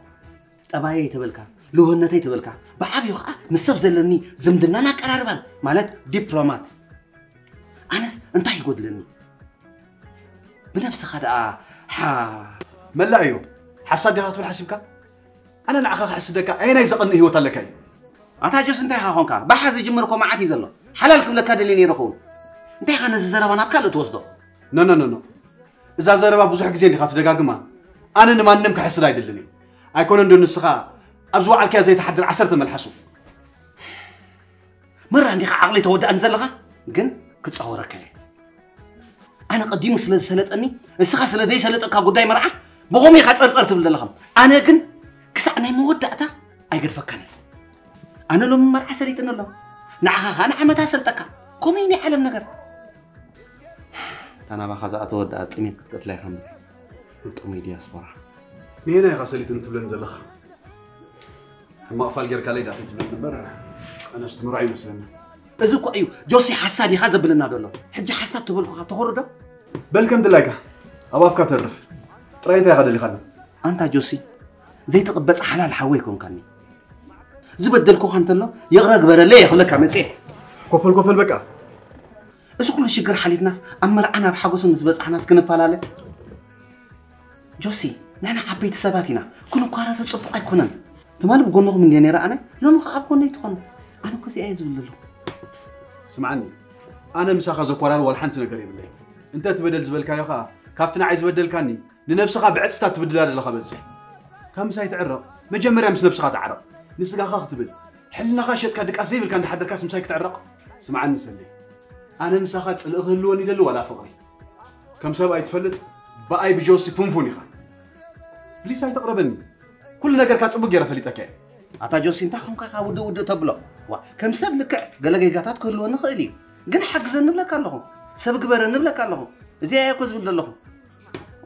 ጠባየይ ተበልካ ልውህነተይ ተበልካ ብዓብዩ ከዓ ምስ ሰብ ዘለኒ ዝምድናን ኣቀራርባን ማለት ዲፕሎማት ኣነስ እንታይ ይጎድለኒ ብነብስኻ ደኣ ሓ መላእ እዮ ሓሳድ ዲኻ ክትብል ሓሲብካ ኣነ ንዓኻ ክሕስደካ ኣየናይ ዘቐንእ ህይወት ኣለካ እዩ ኣታ ጆስ እንታይ ኢኻ ኾንካ ባሓ ዝጅምር እኮ መዓት እዩ ዘሎ ሓላል ክብለካ ደልየ ነይረ ኸውን እንታይ ኢኻ ነዚ ዘረባ ናብ ካልእ ትወስዶ ኖ ኖ ኖ ኖ እዛ ዘረባ ብዙሕ ግዜ እንዲኻ ትደጋግማ ኣነ ንማንም ክሕስድ ኣይደልን እየ ኣይኮነን ዶ ንስኻ ኣብዚ ወዓልካዮ ዘይትሓድር ዓሰርተ መልሓሱ መራ እንዲኻ ዓቕሊ ተወዳእኒ ዘለኻ ግን ክፃወረካ እየ ኣነ ቀዲሙ ስለ ዝሰለጠኒ እስኻ ስለ ዘይሰለጠካ ጉዳይ መርዓ ብኸምኡ ኢኻ ፀርፀር ትብል ዘለኻ ኣነ ግን ክሳዕ ናይ መወዳእታ ኣይገድፈካን እየ ኣነ ሎሚ መርዓ ሰሊጥኒ ኣሎ ንዓኻ ኸዓ ንዓመታ ሰልጠካ ከምኡ እዩ ናይ ዓለም ነገር እታ ናባኻ ዝኣተወ ወዳኣ ጥሜት ክትቀትላ ኢኻ እምበር ጥሙይ ዲያስፖራ ንየናይ ኢኻ ሰሊጥኒ ትብለኒ ዘለኻ ሕማቕ ፋል ጌርካለይ ዳኺ ትብል እምበር ኣነስ ትምርዖ ይመስለኒ። እዚ እኮ እዩ ጆሲ ሓሳድ ኢኻ ዘብለና ዘሎ። ሕጂ ሓሳድ ተበልኩኻ ተኾርዶ? በል ከም ድላይካ ኣብ ኣፍካ ተርፍ። ጥራይ እንታይ ኢኻ ደሊኻኒ? ኣንታ ጆሲ ዘይትቕበጽ ሓላል ሓወይ ኮንካኒ። ዝበደልኩኻ እንተሎ ይቕረ ግበረለይ እየ ክብለካ መጽየ። ኮፈል ኮፈል በቃ። እዚ ኩሉ ሽግር ሓሊፍናስ ኣብ መርዓ ናብ ሓጎስ ምስ በጻሕናስ ክንፈላለ? ጆሲ፣ ንሕና ዓበይቲ ሰባት ኢና፣ ክንኳረር ጽቡቕ ኣይኮነን። ትማሊ ብጎንኹም እንድየ ነይረ ኣነ፣ ሎሚ ኸኣ ኣብ ጎነይ ትኾኑ። ኣነ እኮ እዚኣ እየ ዝብል ዘለኹ። ስምዓኒ፣ ኣነ ምሳኻ ዘኮራሪ ዋላ ሓንቲ ነገር የብለይ። እንተ እቲ በደል ዝበልካዮ ኸኣ፣ ካብቲ ንዓይ ዝበደልካኒ፣ ንነብስኻ ብዕጽፍታት ትብድላ ዘለኻ በዝሕ። ካብ ምሳይ ትዕረቕ፣ መጀመርያ ምስ ነብስኻ ተዓረቕ። ንስጋኻ ክትብል ሕልናኻ ሸጥካ ድቃስ ዘይብልካ እንዳሓደርካስ ምሳይ ክትዕረቕ? ስምዓኒ ሰለይ፣ ኣነ ምሳኻ ጽልኢ ክህልወኒ ይደሊ ዋላ ፍቕሪ? ከም ሰብ ኣይትፈልጥ፣ ብኣይ ብጆሲ ፉንፉን ኢኻ። ፕሊስ ኣይተቕረበኒ። ኩሉ ነገርካ ጽቡቅ ገይረ ፈሊጠካ እየ። ኣታ ጆሲ፣ እንታይ ኾንካ ካብ ውድእ ውድእ ተብሎ? ዋ፣ ከም ሰብ ልክዕ ገለ ጌጋታት ክህልወኒ ይኽእል እዩ። ግን ሓግዘኒ እብለካ ኣለኹ። ሰብ ግበረኒ እብለካ ኣለኹ። እዚኣ እየ እኮ ዝብል ዘለኹ።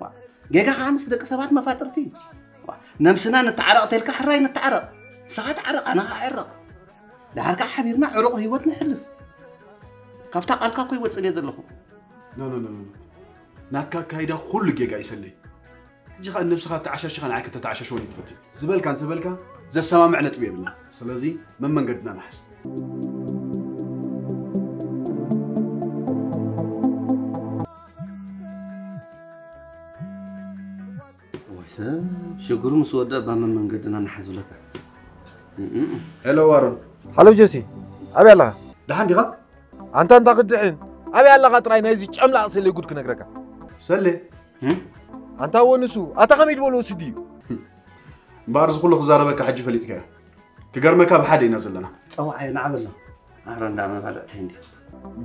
ዋ፣ ጌጋ ከዓ ምስ ደቂ ሰባት መፋጥርቲ እዩ። ዋ፣ ነብስና ንተዓረቕ ተልካ ሕራይ ንተዓረቕ። ንስኻ ተዓረቕ፣ ኣነ ከዓ ዕረቕ። ደሓር ከዓ ሓቢርና ዕሩቕ ህይወት ነሕልፍ። ካብታ ቃልካ እኮ ይወፅእ እየ ዘለኹ። ኖ፣ ኖ፣ ኖ፣ ኖ፣ ኖ። ናትካ ኣካይዳ ኩሉ ጌጋ እዩ ሰለይ። ሕጂ ኸኣ ነብስኻ ተዓሻሽኻ ንዓይ ከተተዓሻሽወኒ ትፈትን ዝበልካ እንተበልካ ዘሰማምዕ ነጥቢ የብልና። ስለዚ መመንገድና ንሓዝ። ወይ ሰብ ሽግሩ ምስ ወደ እባ መመንገድና ንሓዝ ብለካ። እም። ሄሎ ዋሮን። ሃሎ ጆሲ፣ ኣበይ ኣለኻ? ደሓን ዲኻ? ኣንታ እንታ ክድሕን፣ ኣበይ ኣለኻ ጥራይ ናይዚ ጨምላቕ ሰሌ ጉድ ክነግረካ። ሰሌ? እም? ኣንታ ወንሱ፣ ኣታ ከመይ ድበሎ ወስዲ እዩ? እምበኣር እዚ ኩሉ ክዛረበካ ሕጂ ፈሊጥካዮ። ክገርመካ ብሓደ ኢና ዘለና። ጸዋዓዮ ንዓበሎ። ኣረ እንዳ መባልዕቲ እንዲ።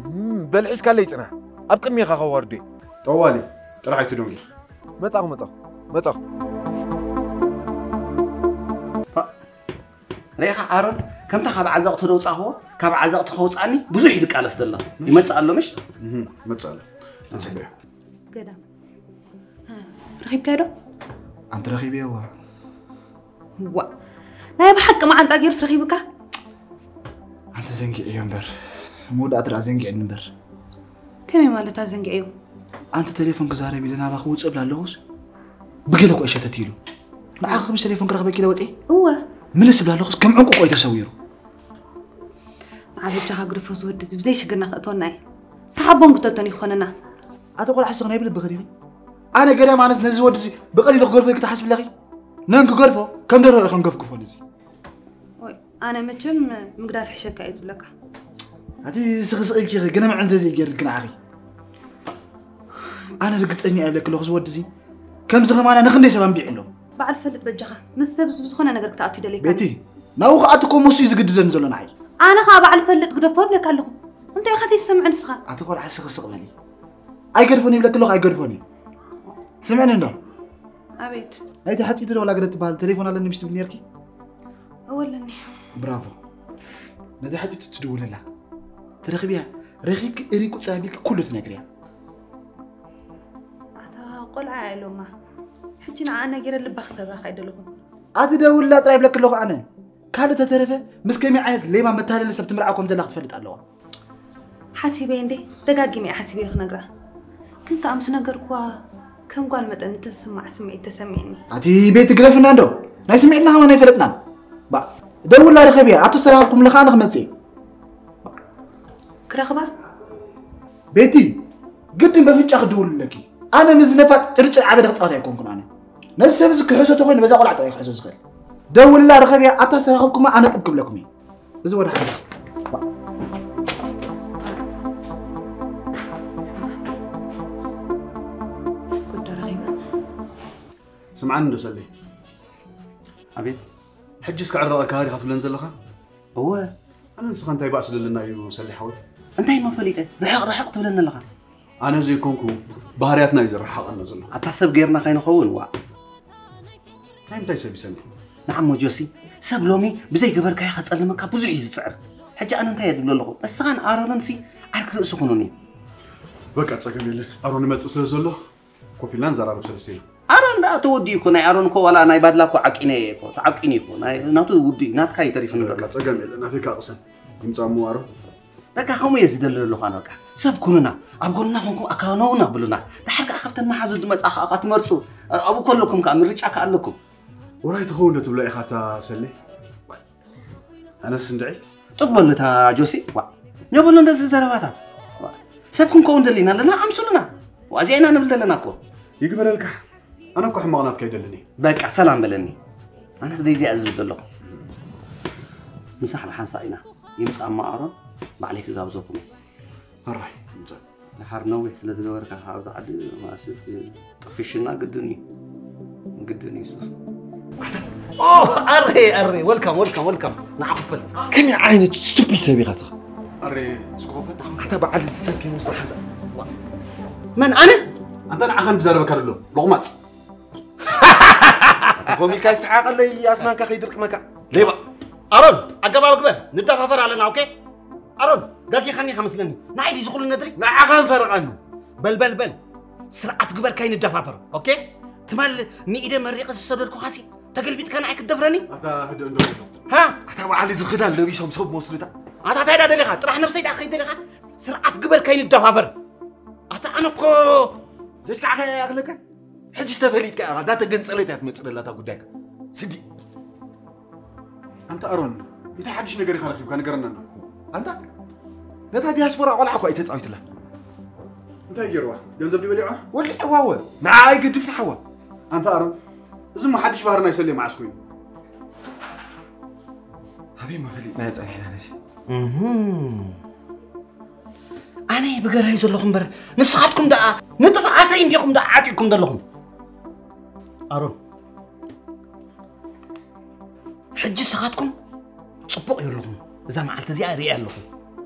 እም፣ በል ሒዝካለይ ጽናሕ። ኣብ ቅድሜኻ ከዋርዶ እየ። ጠዋሊ፣ ጥራሕ ኣይትደንጉ። መጻኹ፣ መጻኹ፣ መጻኹ። ፋ-፣ ርኢኻ ኣሮን፣ ከምታ ካብ ዓዘቕቲ ደውጻኽዎ፣ ካብ ዓዘቕቲ ከውጻኒ ብዙሕ እዩ ዝቃለስ ዘሎ። ይመጽእ ኣሎ ምሽ? እም፣ ይመጽእ ኣሎ። ተጸበዮ። ገዳም። ረኺብካዮ ዶ? ኣንቲ ረኺብዮ ዋ። ዋ። ናይ ብሓቂ መዓንጣ ገይሩስ ረኺቡካ? ኣንቲ ዘንጊዕዮ እምበር። መወዳእታ ደኣ ዘንጊዕኒ እምበር። ከመይ ማለት ኣዘንጊዕዮ? ኣንቲ ቴሌፎን ክዛረብ ኢለ ናባኺ ውፅእ እብላ ኣለኹስ ብገለ እኮ እሸተት ኢሉ። ንዓኺ ክምሽ ቴሌፎን ክረኽበኪ ኢለ ወፅየ? እወ። ምልስ እብላ ኣለኹስ ከም ዕንቁ እኮ እዩ ተሰዊሩ። ንዓ በጃኻ ግደፎ፣ እዚ ወዲ እዚ ብዘይ ሽግርና ከእትወና እዩ። ሰሓቦን ክተቶን ይኾነና። ኣቲ ቆልዓ ስኽ ናይ ብልቢ ኸዲኺ? ኣነ ገዳም ኣነስ ነዚ ወዲ እዚ ብቐሊሉ ክገድፎ እዩ ክትሓስቢ ኣለኺ? ነን ክገድፎ ከም ደርሆ እየ ከንገፍግፎ ነዚ። ኦይ፣ ኣነ መቸም ምግዳፍ ይሕሸካ እየ ዝብለካ። ኣቲ ስኽ ስቕ ኢልኪ ኸ ገለ መዐንዘዚ እዩ ገይርልኪ ንዓኺ። ኣነ ርግጸኛ እየ ብለኪ ኣለኹ፣ እዚ ወዲ እዚ ከምዚ ኸማና ንኽንደይ ሰብ ኣንቢዑ ኣሎ። በዓል ፈልጥ በጃኻ፣ ምስ ሰብ እዚ ብዝኾነ ነገር ክትኣቱ ይደልየካ። ቤቲ፣ ናብኡ ክኣቱ እኮ መሱ እዩ ዝግድደኒ ዘሎ ንዓይ። ኣነ ኸኣ በዓል ፈልጥ ግደፎ እብለካ ኣለኹ። እንታይ ኢኻ ዘይትሰምዕ ንስኻ? ኣቲ ቆልዓ ስኽ ስቕ በሊ። ኣይገድፎን ይብለኪ ኣለኹ፣ ኣይገድፎን እዩ። ስምዕኒ እንዶ። ኣቤት። ናይቲ ሓፂቲ ዶ ወላ ገለ ትበሃል ቴሌፎን ኣለኒ ምሽ ትብሊ ነርኪ? እወ ኣለኒ። ብራቮ። ነዚ ሓፂቲ ትድውለላ። ትረኽብያ፣ ረኺብኪ እሪ ቁፅሪ ኣቢልኪ ኩሉ ትነግርያ። ኣታ ቆልዓ እያ ሎማ። ሕጂ ንዓ ነጊረ ልባ ክሰብራ ኣይደለኹን። ኣቲ ደውልላ ጥራይ ይብለኪ ኣለኹ ኣነ። ካልእ ተተረፈ ምስ ከመይ ዓይነት ሌባ መታለሊ ሰብ ትምርዓ ከም ዘላ ክትፈልጥ ኣለዋ። ሓሲበ እንዴ፣ ደጋጊመ እየ ሓሲበ ክነግራ። ግን ከኣ ምስ ነገርኩዋ ከም ጓል መጠን እቲ ዝስማዕ ስምዒት ተሰሚዕኒ። ኣቲ ቤቲ ግደፍና እንዶ፣ ናይ ስምዒትና ከማን ኣይፈለጥናን። ባ፣ ደውላ ርኸብያ፣ ኣብቲ ዝተራኸብኩምሉ ከኣ ንክመጽእ እየ። ክረኽባ? ቤቲ፣ ግድን በፍንጫ ክድውል ኣለኪ። ኣነ ምስ ነፋጥ ጭርጭር ዓበደ ክጻወት ኣይኮንኩን ኣነ። ነዚ ሰብ እዚ ክሕዞ ተኾይኑ በዛ ቆልዓ ጥራይ ክሕዞ ዝኽእል። ደውልላ ርኸብያ፣ ኣብታ ዝተራኸብኩማ ኣነ ጥብ ክብለኩም እየ። እዚ ወደ ሓደ። ጉድ ረኺበ። ስምዓኒ እንዶ ሰሌ። ኣቤት። ሕጂ እስከ ዕረቐካ ዲኻ ትብለን ዘለኻ? እወ። ኣነ ንስኻ እንታይ ባእሲ ዘለና እዩ ሰሌ ሓወይ? እንታይ እሞ ፈሊጠ? ርሕቕ ርሕቕ ትብለኒ ኣለኻ። ኣነ ዘይኮንኩ ባህርያትና እዩ ዝረሓቐና ዘሎ። ኣታ ሰብ ጌርና ከይንኸውን፣ ዋእ። ናይ ምንታይ ሰብ ይሰምዕ? ንዓሞ ጆሲ፣ ሰብ ሎሚ ብዘይ ገበርካዮ ከጸልመካ ብዙሕ እዩ ዝጽዕር። ሕጂ ኣነ እንታይ እየ ዝብል ኣለኹ? እስኻን ኣሮንን ሲ ዓርኪ ርእሲ ኩኑኒ። በቃ ጸገም የለን። ኣሮን ይመጽእ ስለ ዘሎ ኮፍ ኢልና ንዘራረብ ሰለስተ ኢና። ኣሮን ደኣ ተወዲኡ እኮ፣ ናይ ኣሮን እኮ ዋላ ናይ ባድላ እኮ ዓቂነ እየ እኮ፣ ተዓቂኑ እኮ። ናይ ናቱ ውዲ ናትካ እዩ ተሪፉ በቃ ንበሎ። ጸገም የለን። ናተይ ከኣ ቅሰን። ይምጻእ እሞ ኣሮን። በቃ ከምኡ እየ ዝደሊ ዘለኹ ኣነ በቃ። ሰብ ኩኑና፣ ኣብ ጎንና ኮንኩም ኣካኖውና ብሉና። ደሓር ከኣ ካብተን መሓዙት ዝመጻ ከኣ ትመርጹ። ኣብኡ ከለኩም ከኣ ምርጫ ከኣ ኣለኩም። ወራይ ትኸውን ዶ ትብሎ ኢኻ እታ ሰሌ? ኣነስ እንድዒ። ጥቕመሉ እታ ጆሲ። ዋ። የብሉ እንደዚ ዘረባታት። ዋ። ሰብ ክንከውን ደሊና ኣለና፣ ኣምስሉና። ዋ፣ እዚኣ ኢና ንብል ዘለና እኮ። ይግበረልካ። ኣነ እኮ ሕማቕ ናትካ ኣይደልን እየ። በቃ ሰላም በለኒ። ኣነስ ደይዚኣ ዝብል ዘለኹ። ምሳሕ ብሓንሳእ ኢና። ይምጻእ እሞ ኣሮን፣ ባዕለይ ክጋብዘኩም እየ። ሕራይ፣ ይምጻእ። ድሓር ነዊሕ ስለ ዝገበርካ ካብዚ ዓዲ፣ ማለት፣ ጥፍሽና ግድን እዩ። ግድን እዩ፣ ሱስ። ኣታ፣ ኦ፣ ኣረ ኣረ፣ ወልካም ወልካም ወልካም። ንዓ ክፈል። ከመይ ዓይነት ስቱፒድ ሰብ ኢኻ እስኻ? ኣረ እስኪ ክፈል። ኣታ በዓል ሰብ ከይመስሎ ሓንታ። መን፣ ኣነ? ኣንታ ንዓኻ እንድዛረበካ ዘሎ ሎቕማጽ። ኣታ ኮሚካ ይስሓቐለይ፣ ኣስናንካ ከይድርቅመካ። ሌባ። ኣሮን፣ ኣገባብ ግበር፣ ንደፋፈር ኣለና። ኦኬ? ኣሮን፣ ጋጊኻኒ ኢኻ መስለኒ። ንዓይ ድዩ ዝኹሉ ነድሪ? ንዓኻን ፈረቓኒ። በል በል በል፣ ስርዓት ግበር፣ ከይንደፋፈር። ኦኬ? ትማል ንኢደ መሪቐ ዝሰደድኩኻሲ ተገልቢጥካ ንዓይ ክትደፍረኒ? ኣታ ህድእ እንዶ በሎ። ሃ? ኣታ በዓል እዚ ክዳን ለቢሶም ሰብ መስሉታ። ኣታ እንታይ ደኣ ደሊኻ? ጥራሕ ነብሰይ ደኣ ከይደሊኻ? ስርዓት ግበር፣ ከይንደፋፈር። ኣታ ኣነ እኮ ዘሽካዕካ ያኽለካ? ሕጂ ተፈሊጥካ ኢኻ፣ እዛ ተገንጸለት እያ ትመጽእ ዘላ እታ ጉዳይካ። ስዲ። ኣንታ ኣሮን፣ እንታይ ሓድሽ ነገር ኢኻ ረኺብካ? ንገረና እንዶ። ኣንታ ነታ ዲያስፖራ ቆልዓ እኳ እዩ ተጻዊትላ። እንታይ ገይርዋ? ገንዘብ ድዩ በሊዕዋ? ወሊዕዋ ወ። ንዓ ኣይገድፍን ሓዋ። ኣንታ ኣሮን፣ እዚ እሞ ሓድሽ ባህሪ ናይ ሰሌ መዓስ ኮይኑ? ኣበይ መፈሊጥናዮ ጸኒሕና ነዚ? እህም። ኣነ ብገርሀይ ዘለኹ እምበር፣ ንስኻትኩም ደኣ ንጥፍኣተይ እንዲኹም ደኣ ዓጢቕኩም ዘለኹም። ኣሮን፣ ሕጂ ንስኻትኩም ጽቡቕ የለኹም። እዛ መዓልቲ እዚኣ ርእየ ኣለኹ።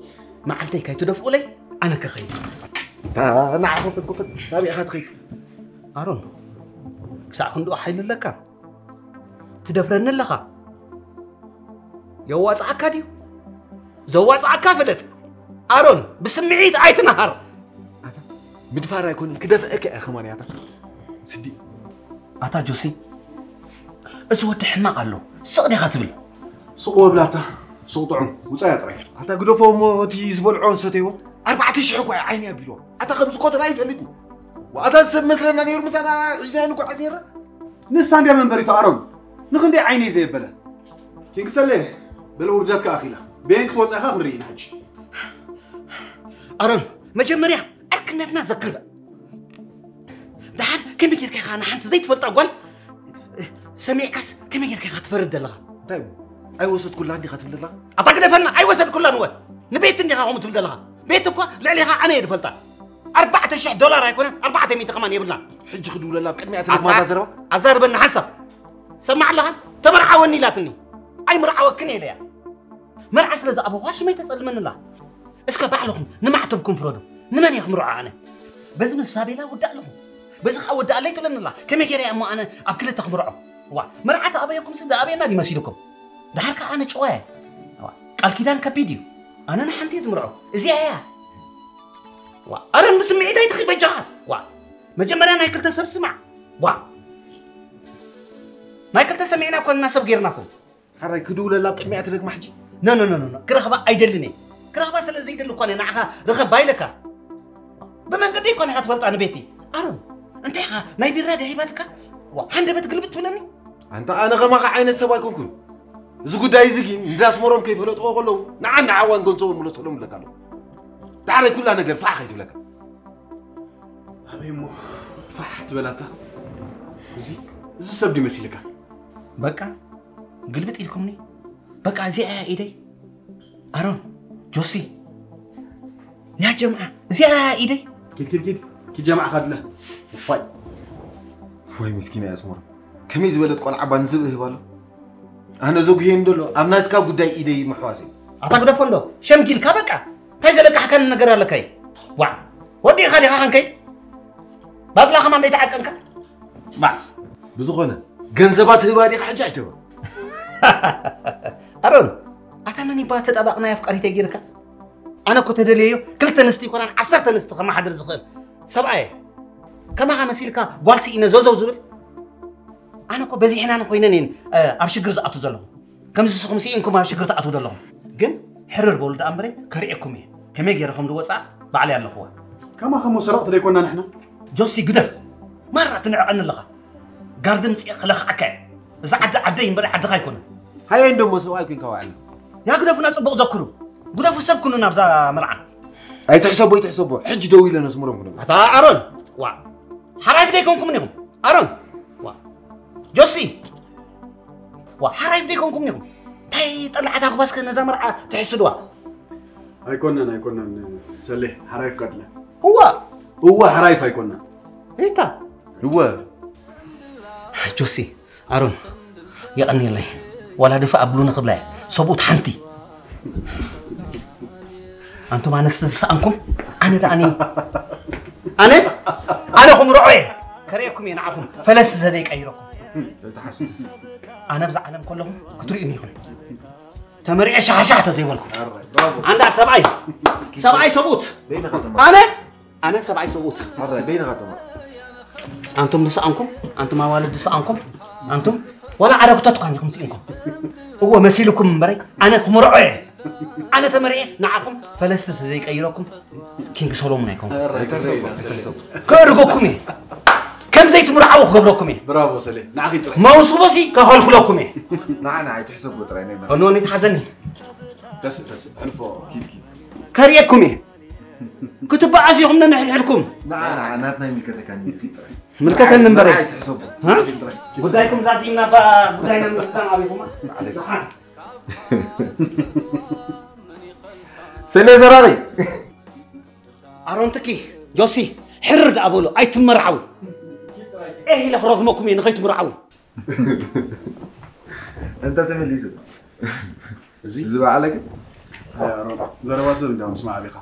መዓልተይ ከይትደፍኡለይ ኣነ ክኸይድ። ንዓ ኮፈት ኮፈት፣ ናበይ ኢኻ ትኸይድ? ኣሮን፣ ክሳዕ ክንድኡ ሓይሊ ኣለካ? ትደፍረኒ ኣለኻ? የዋጽኣካ ድዩ? ዘዋጽኣካ ፍለጥ። ኣሮን፣ ብስምዒት ኣይትነሃር። ኣታ ምድፋር ኣይኮነን፣ ክደፍአካ እየ ከማን እያ ኣታ። ስዲ። ኣታ ጆሲ፣ እዚ ወዲ ሕማቕ ኣሎ። ስቕ ዲኻ ትብል? ስቕ ወብላታ፣ ስቕ ጥዑም፣ ውጻያ ጥራይ። ኣታ ግደፎ እሞ እቲ ዝበልዖን ሰተይዎን ኣርባዕተ ሽሕ እኮ እዩ ዓይኒ ኣቢልዎ። ኣታ ከምዚ ኮተና ኣይፈልጥን። ኣታ ሰብ መስለና ነይሩ ምሳና ሒዝና ንጓዓዝ ነይርና። ንሳ እንድያ መንበሪቱ ኣሮን። ንኽንደይ ዓይነይ ዘየበለ። ኪንግሰሌ፣ በለ ውርደትካ ኣኺላ። በየን ክትወጻ ኢኻ ክንርኢ ኢና ሕጂ። ኣሮን፣ መጀመርያ ዕርክነትና ዘክር። ደሓር ከመይ ጌርካ ኢኻ ንሓንቲ ዘይትፈልጣ ጓል ሰሚዕካስ ከመይ ጌርካ ኢኻ ትፈርድ ዘለኻ? እንታይ እዩ? ኣይወሰድኩላን ዲኻ ትብል ዘለኻ? ኣታ ግደፈና፣ ኣይወሰድኩላን እወ። ንቤት እንዲኻ ከምኡ ትብል ዘለኻ? ቤት እኳ ልዕሌኻ ኣነ እየ ዝፈልጣ። ኣርባዕተ ሽሕ ዶላር ኣይኮነን፣ ኣርባዕተ ሚእቲ ከማን የብልናን። ሕጂ ክድውለላ ኣብ ቅድሚኣ ኣታ ትደግማ እዛ ዘረባ? ኣዛርበኒ ሓንሳብ። ሰማዕ ኣለኻ? ተመርዓወኒ ኢላትኒ። ኣይምርዓወክን እየ ኢለያ። መርዓ ስለ ዝኣበኹዋ ሽመይ ተጸልመኒ ኣላ። እስከ ባዕልኹም ንማዕተብኩም ፍረዱ። ንመን እየ ክምርዖ ኣነ? በዚ ምስ ሳቤላ ወዳእ ኣለኹ። በዚ ኸኣ ወዳእ ኣለይ ትብለኒ ኣላ። ከመይ ገይረ እያ እሞ ኣነ ኣብ ክልተ ክምርዖ? ዋ፣ መርዓ ተኣበየኩምሲ ዝኣበየና ድዩ መሲልኩም? ደሓር ከኣ ኣነ ጭዋ እየ። ዋ፣ ቃል ኪዳን ከቢድ እዩ። ኣነ ንሓንቲ እየ ዝምርዖ። እዚኣ እያ። ዋ፣ ኣረ ብስምዒት ኣይትኺድ በጃኻ። ዋ፣ መጀመርያ ናይ ክልተ ሰብ ስማዕ። ዋ፣ ናይ ክልተ ሰሚዕና እኮ ኢና ሰብ ጌርናኩም። ሓራይ ክድውለላ ኣብ ቅድሚኣ ትደግማ ሕጂ። ኖ፣ ኖ፣ ኖ፣ ኖ፣ ኖ። ክረኽባ ኣይደልን እየ። ክረኽባ ስለ ዘይደሊ እኳ እየ ንዓኻ ርኸባ ኢለካ። ብመንገዲ እኳ ኢኻ ትፈልጣ ንቤቲ። ኣሮን፣ እንታይ ኢኻ ናይ ቢራ ድያ ሂባትካ? ዋ፣ ሃንደበት ግልብጥ ትብለኒ? ኣንታ ኣነ ከማኻ ዓይነት ሰብ ኣይኮንኩን። እዚ ጉዳይ እዚ ግን እንዳ ኣስመሮም ከይፈለጥዎ ከለዉ ንዓን ንዓዋን ገንዘቦም ምለሰሎም እብለካ ኣለኹ። ዳሕራይ ኩላ ነገር ፋሕ ከይትብለካ። ኣበይ እሞ ፋሕ ትበላታ? እዚ፣ እዚ ሰብ ድዩ መሲልካ? በቃ ግልብጥ ኢልኩምኒ። በቃ እዚኣ እያ ኢደይ። ኣሮን፣ ጆሲ፣ ያ ጀምዓ፣ እዚኣ እያ ኢደይ። ኪድ፣ ኪድ፣ ኪድ፣ ኪድ ጀምዓኻ ድለ። ፋይ። ወይ ምስኪን ኣስመሮም። ከመይ ዝበለት ቆልዓ ባን ዝብእ ህባሎ። ኣነ ዘጉህየኒ ደሎ ኣብ ናትካ ጉዳይ ኢደይ ምሕዋሰይ። ኣታ ግደፎ እንዶ፣ ሸምጊልካ በቃ። እንታይ ዘለቃሕካኒ ነገር ኣለካ እዩ? ዋዕ፣ ወዲእኻ ዲኻ ከንከይድ? ባጥላ ከማን ደይተዓቀንካ? ማ፣ ብዝኾነ፣ ገንዘባ ትህባ ዲኻ ሕጂ ኣይትህባ? ኣሮን፣ ኣታ መን ይባ ተጣባቕናይ ኣፍቃሪተይ ጌርካ? ኣነ እኮ ተደልየዮ ክልተ ኣንስቲ ይኮናን ዓሰርተ ኣንስቲ ከመሓድር ዝኽእል ሰብኣይ እየ። ከማኻ መሲልካ ጓል ስኢነ ዘዘው ዝብል? ኣነ እኮ በዚሕናን ኮይነን እየን፣ እ፣ ኣብ ሽግር ዝኣቱ ዘለኹ። ከምዚ ንስኹም ስኢንኩም ኣብ ሽግር ትኣትዉ ዘለኹም። ግን ሕርር በሉ ደኣ እምበረ ከርእየኩም እየ። ከመይ ገይረ ከም ዝወፅኣ ባዕለይ ኣለኹዋ። ከማኻ እሞ ሰረቕቲ ደይኮና ንሕና? ጆሲ ግደፍ። ማራ ትንዕቐኒ ኣለኻ። ጋርዲ ምፅእ ክለኽዓካ እየ። እዛ ዓዲ ዓደይ እምበረ ዓድኻ ኣይኮነን። ሃየ እንዶ እሞ ሰብኣይ ኮንካ ዋዕላ። ያ ግደፉና፣ ፅቡቕ ዘክሩ። ግደፉ ሰብ ኩኑ ናብዛ መርዓ። ኣይትሕሰቦ፣ ኣይትሕሰቦ። ሕጂ ደው ኢለ ነስምሮም ክነግሮ። ኣታ ኣሮን፣ ዋ። ሓራይፍ ደይኮንኩም እኒኹም። ኣሮን፣ ዋ። ጆሲ፣ ዋ፣ ሓራይፍ ደይኮንኩም እኒኹም። እንታይ ጠላዕታ ክባስከ ነዛ መርዓ ትሕስድዋ? ኣይኮነን፣ ኣይኮነን። ሰሌ፣ ሓራይፍ ካድለ። እዋ። እዋ፣ ሓራይፍ ኣይኮነን። እታ። እወ። ጆሲ፣ ኣሮን፣ የቐንየለይ። ዋላ ድፋ ኣብሉኒ ክብላ እየ። ሰብኡት ሓንቲ። ኣንቱም ኣነስቲ ዝሰኣንኩም፣ ኣነ ደኣኒ፣ ኣነ፣ ኣነ ኹምርዖ እየ። ከርእየኩም እየ ንዓኹም፣ ፈለስቲ ተዘይቀይረኩም። ኣነ ብዛ ዓለም ከለኹም ክትርእዩኒ ኢኹም። ተመሪዐ ሻሓሻሕ ተዘይበልኩም። ኣንዳ ሰብኣይ፣ ሰብኣይ ሰብኡት። ኣነ ኣነ ሰብኣይ ሰብኡት። ኣረ በይንኻ ተማ። ኣንቱም ዝሰኣንኩም፣ ኣንቱም ኣዋልድ ዝሰኣንኩም፣ ኣንቱም ዋላ ዓረግቶት እኳ እንዲኹም ስኢንኩም። እዎ መሲልኩም እምበረይ ኣነ ክምርዖ እየ። ኣነ ተመርዔ ንዓኹም ፈለስቲ ዘይቀይረኩም ኪንግ ሶሎሞን ኣይኮንኩም። ኣይተሕሰቡ፣ ኣይተሕሰቡ። ከእርገኩም እየ። ከም ዘይትምርዓዉ ክገብረኩም እየ። ብራቮ ሰሌ፣ ንዓኺ ጥራይ። መውስቦሲ ከኸልክለኩም እየ። ንዓ፣ ንዓ ኣይትሕሰቡ ጥራይ ናይ በረኻ። እኖ ንትሓዘኒ። ተስእ፣ ተስእ፣ ሕልፎ፣ ኪድ፣ ኪድ። ከርእየኩም እየ። ክትበኣስ ኢኹም ነንሕድሕድኩም። ንዓ፣ ንዓ፣ ናትና ይምልከተካ እንጂ ጥራይ። ምልከተኒ እምበር። ንዓ ኣይትሕሰቡ። ሃ? ጥራይ። ጉዳይኩም ዛዚምና እባ ጉዳይና ምስዛም ኣቢኹማ። ማለት። ደሓን። ሰሌ ዘራሪ። ኣሮን ትኪ፣ ጆሲ፣ ሕርር ደኣ በሉ፣ ኣይትመርዓው። ኤህ ኢለ ክረግመኩም እየ ንኸይትምርዓው። እንተ ተመሊሱ። እዚ? እዚ በዓለ ግን? ኣይ ኣሮን፣ ዘረባ ሰብ እንዳ ምስማዕ ኣቢኻ።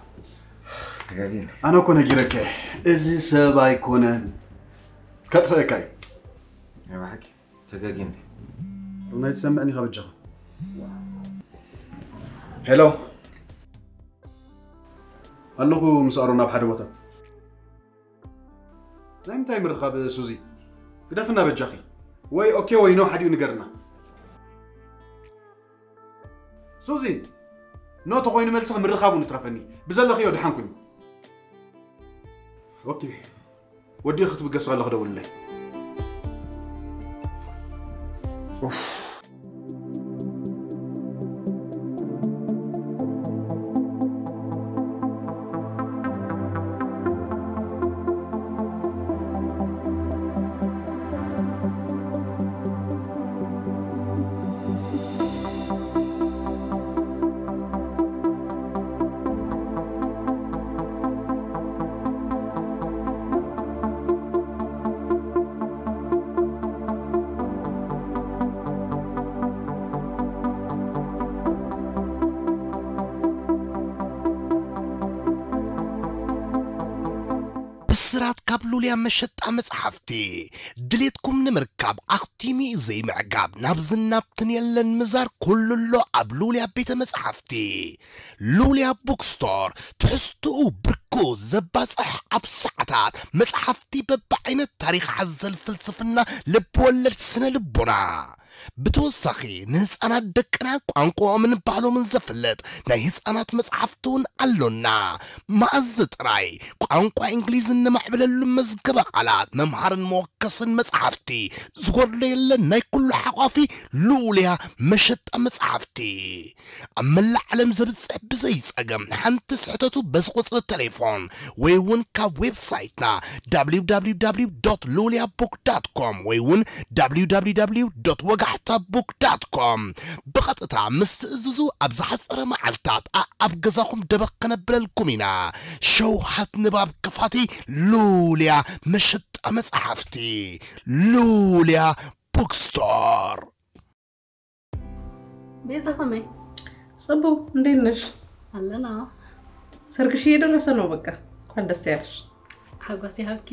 ተጋጊነ። ኣነ እኮ ነጊረካ እየ። እዚ ሰብ ኣይኮነን። ከጥፍአካ እዩ። ናይ ብሓቂ ተጋጊነ። ሩናይ ትሰምዕኒ ኢኻ በጃኻ። ሄሎ። ኣለኹ ምስ ኣሮን ኣብ ሓደ ቦታ። ናይ ምንታይ ምርኻብ ሱዚ? ግደፍና በጃኺ። ወይ ኦኬ ወይ ኖ ሓዲኡ ንገርና። ሱዚ፣ ኖ ተኾይኑ መልስኺ ምርኻቡ ንትረፈኒ። ብዘለኽዮ ደሓን ኩኒ። ኦኬ። ወዲኺ ክትብገስ ከለኺ ደውልለይ። ኡፍ። ብስራት ካብ ሉልያ መሸጣ መጽሓፍቲ። ድሌትኩም ንምርካብ ኣኽቲሙ እዩ ዘይምዕጋብ። ናብ ዝናብትን የለን ምዛር ኩሉ ኣሎ ኣብ ሉልያ ቤተ መጽሓፍቲ። ሉልያ ቡክስቶር፣ ትሕዝትኡ ብርኩ ዘባጽሕ ኣብ ሰዓታት መጽሓፍቲ በብዓይነት ታሪኽ ሓዘል ፍልስፍና ልብወለድ ስነ ልቦና። ብተወሳኺ ንህፃናት ደቅና ቋንቋኦምን ባህሎምን ዘፍልጥ ናይ ህፃናት መፅሓፍቲ እውን ኣሎና። መኣዝ ጥራይ ቋንቋ እንግሊዝ እነማዕብለሉ መዝገበ ቃላት መምሃርን መወከስን መፅሓፍቲ ዝጎድሎ የለን። ናይ ኩሉ ሓቋፊ ልኡልያ መሸጣ መፅሓፍቲ ኣብ መላእ ዓለም ዘብፅሕ ብዘይ ፀገም ሓንቲ ስሕተቱ በዚ ቁፅሪ ቴሌፎን ወይ እውን ካብ ዌብሳይትና www ሉልያ ቡክ ዳት ኮም ወይ እውን www ወጋሕታ ቡክ ዳት ኮም ብቐጥታ ምስ ትእዝዙ ኣብ ዝሓፀረ መዓልታት ኣኣብ ገዛኹም ደበኽ ከነብለልኩም ኢና። ሸውሃት ንባብ ክፋቲ ሉልያ መሸጣ መፅሓፍቲ ሉልያ ቡክስቶር። ቤዛ ከመይ? ጽቡቕ፣ እንዴት ነሽ? ኣለና። ሰርግሽ እየደረሰ ነው በቃ። እንኳን ደስ ያለሽ። ሓጎስ ይሃብኪ።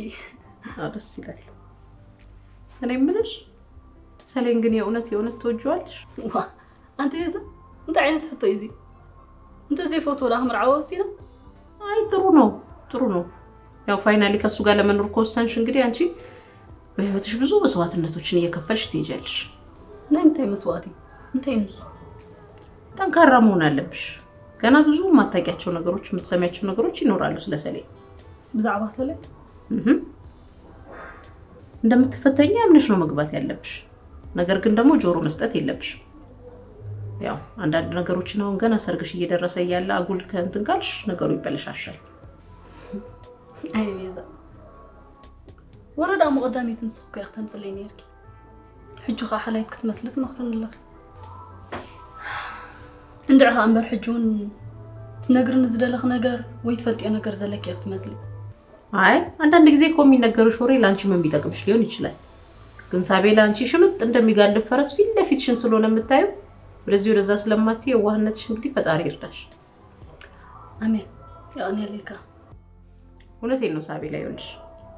አዎ፣ ደስ ይላል። እኔ የምልሽ፣ ሰሌን ግን የእውነት፣ የእውነት ትወጂዋለሽ? ዋ፣ ኣንቲ ቤዛ፣ እንታይ ዓይነት ሕቶ እዩ እዚ? እንተ ዘይፈትዎ ደኣ ክምርዓዎ ወሲና? አይ፣ ጥሩ ነው፣ ጥሩ ነው። ያው ፋይናሊ ከሱ ጋር ለመኖር ከወሰንሽ እንግዲህ አንቺ በህይወትሽ ብዙ መስዋዕትነቶችን እየከፈልሽ ትሄጃለሽ። ናይ ምንታይ መስዋዕቲ? እንታይ ንሱ? ጠንካራ መሆን አለብሽ። ገና ብዙ የማታውቂያቸው ነገሮች፣ የምትሰሚያቸው ነገሮች ይኖራሉ ስለ ሰሌ። ብዛዕባ ሰሌ? እህ። እንደምትፈተኝ አምነሽ ነው መግባት ያለብሽ። ነገር ግን ደግሞ ጆሮ መስጠት የለብሽም። ያው አንዳንድ ነገሮችን አሁን ገና ሰርግሽ እየደረሰ እያለ አጉል ከእንትን ካልሽ ነገሩ ይበለሻሻል። ኣይ ቤዛ፣ ወረ ደኣ መቐዳሚት ንስኺ እኮ ኢኺ ተምፅለይ ነይርኪ። ሕጂ ኸዓ ሓላይት ክትመስሊ ትመኽርኒ ኣለኺ። እንድዒ ኸዓ እምበር ሕጂ እውን ትነግርኒ ዝደለኺ ነገር ወይ ትፈልጥዮ ነገር ዘለኪ ኢኺ ትመስሊ። አይ፣ አንዳንድ ጊዜ እኮ የሚነገርሽ ወሬ ለአንቺም የሚጠቅምሽ ሊሆን ይችላል። ግን ሳቤላ፣ አንቺ ሽምጥ እንደሚጋልብ ፈረስ ፊት ለፊት ፊትሽን ስለሆነ የምታዩ፣ ወደዚህ ወደዛ ስለማትይ የዋህነትሽ እንግዲህ ፈጣሪ ይርዳሽ። ኣሜን። የቐንየለይካ። እውነቴን ነው ሳቤላ፣ ይኸውልሽ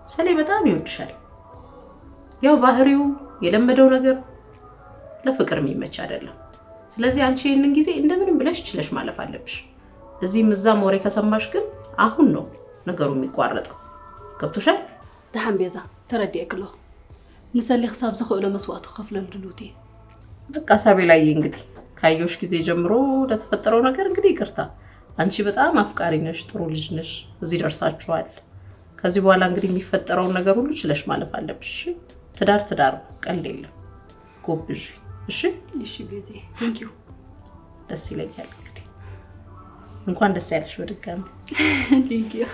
ሰሌ በጣም ይወድሻል። ያው ባህሪው የለመደው ነገር ለፍቅር የሚመች አይደለም። ስለዚህ አንቺ ይህንን ጊዜ እንደምንም ብለሽ ችለሽ ማለፍ አለብሽ። እዚህም እዛም ወሬ ከሰማሽ ግን አሁን ነው ነገሩ የሚቋረጠው። ገብቶሻል? ደሓን ቤዛ፣ ተረዲኤኪ ኣለኹ። ንሰሌ ክሳብ ዝኽእሎ መስዋእቲ ክኸፍለሉ ድልውቲ እየ። በቃ ሳቤላዬ፣ እንግዲህ ካየሁሽ ጊዜ ጀምሮ ለተፈጠረው ነገር እንግዲህ ይቅርታ። አንቺ በጣም አፍቃሪ ነሽ፣ ጥሩ ልጅ ነሽ። እዚህ ደርሳችኋል። ከዚህ በኋላ እንግዲህ የሚፈጠረውን ነገር ሁሉ ችለሽ ማለፍ አለብሽ። እሺ? ትዳር ትዳር ነው፣ ቀልድ የለም። ጎብዥ። እሺ? እሺ ቤዚ፣ thank you። ደስ ይለኛል። እንግዲህ እንኳን ደስ ያለሽ በድጋሚ። Thank you።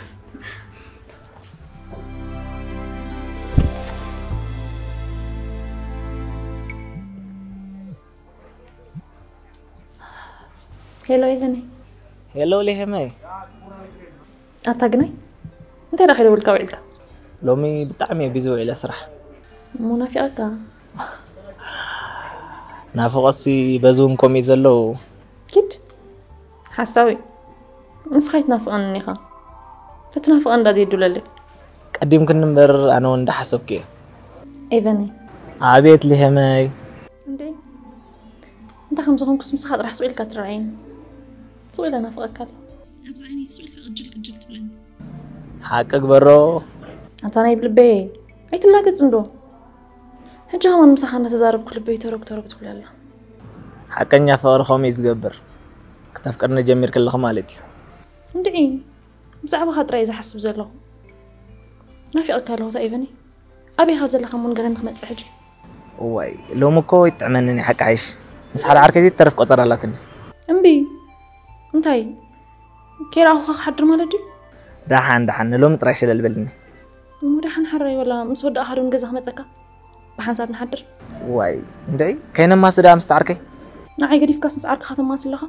ሄሎ ኤቨነይ። ሄሎ ሌሄመይ። ኣታ ግናይ እንታይ ደኣ ከይደወልካ ውዒልካ? ሎሚ ብጣዕሚ እየ ቢዚ ውዒለ ስራሕ። እሞ ናፊቐካ። ናፍቖትሲ በዚ እውን ከምኡ እዩ ዘለዉ። ኪድ ሓሳዊ። ንስኻ ኣይትናፍቐንን ኢኻ። ተትናፍቐኒ እንዳ ዘየድውለለይ። ቀዲምክኒ እምበር ኣነ እውን እንዳሓሰብኩ እየ። ኤቨነይ። ኣቤት ሌሄመይ። እንዴ እንታይ ከም ዝኾንኩስ ንስኻ ጥራሕ ስቕ ኢልካ ትረኣየኒ። ስቕ ኢለ ናፍቐካ ኣሎ። ኣብዚ ዓይነይ ስቕ ኢልካ ቅጅል ቅጅል ትብለኒ። ሓቂ ግበሮ። ኣታ ናይ ብልበይ ኣይትላገጽ እንዶ። ሕጂ ከማን ምሳኻ እናተዛረብኩ ልበይ ተረግ ተረግ ትብል ኣላ። ሓቀኛ ፍቕሪ ከምኡ እዩ ዝገብር። ክተፍቅርኒ ጀሚርኪ ኣለኺ ማለት እዩ። እንድዒ ብዛዕባኻ ጥራይ እየ ዝሓስብ ዘለኹ። ናፊቐካ ኣለኹ እታ ኤቨኒ። ኣበይኻ ዘለኻ እሞ ንገረኒ ክመጽእ ሕጂ። እዋይ ሎሚ እኮ ይጥዕመኒ ናይ ሓቂ ሓይሽ። ምስ ሓደ ዓርከይ ዘይትተርፍ ቆጸራ ኣላትኒ። እምቢ እንታይ ከይረኣኹኻ ክሓድር ማለት ድዩ? ደሓን ደሓን ንሎሚ ጥራይ ሸለል በልኒ። እሞ ደሓን ሓራይ ወላ ምስ ወዳእኻ ዶ ንገዛ ክመጸካ? ብሓንሳብ ንሓድር። ዋይ እንደይ ከይነማሲ ደኣ ምስቲ ዓርከይ። ንዓይ ገዲፍካስ ምስ ዓርክኻ ተማሲ ኣለኻ?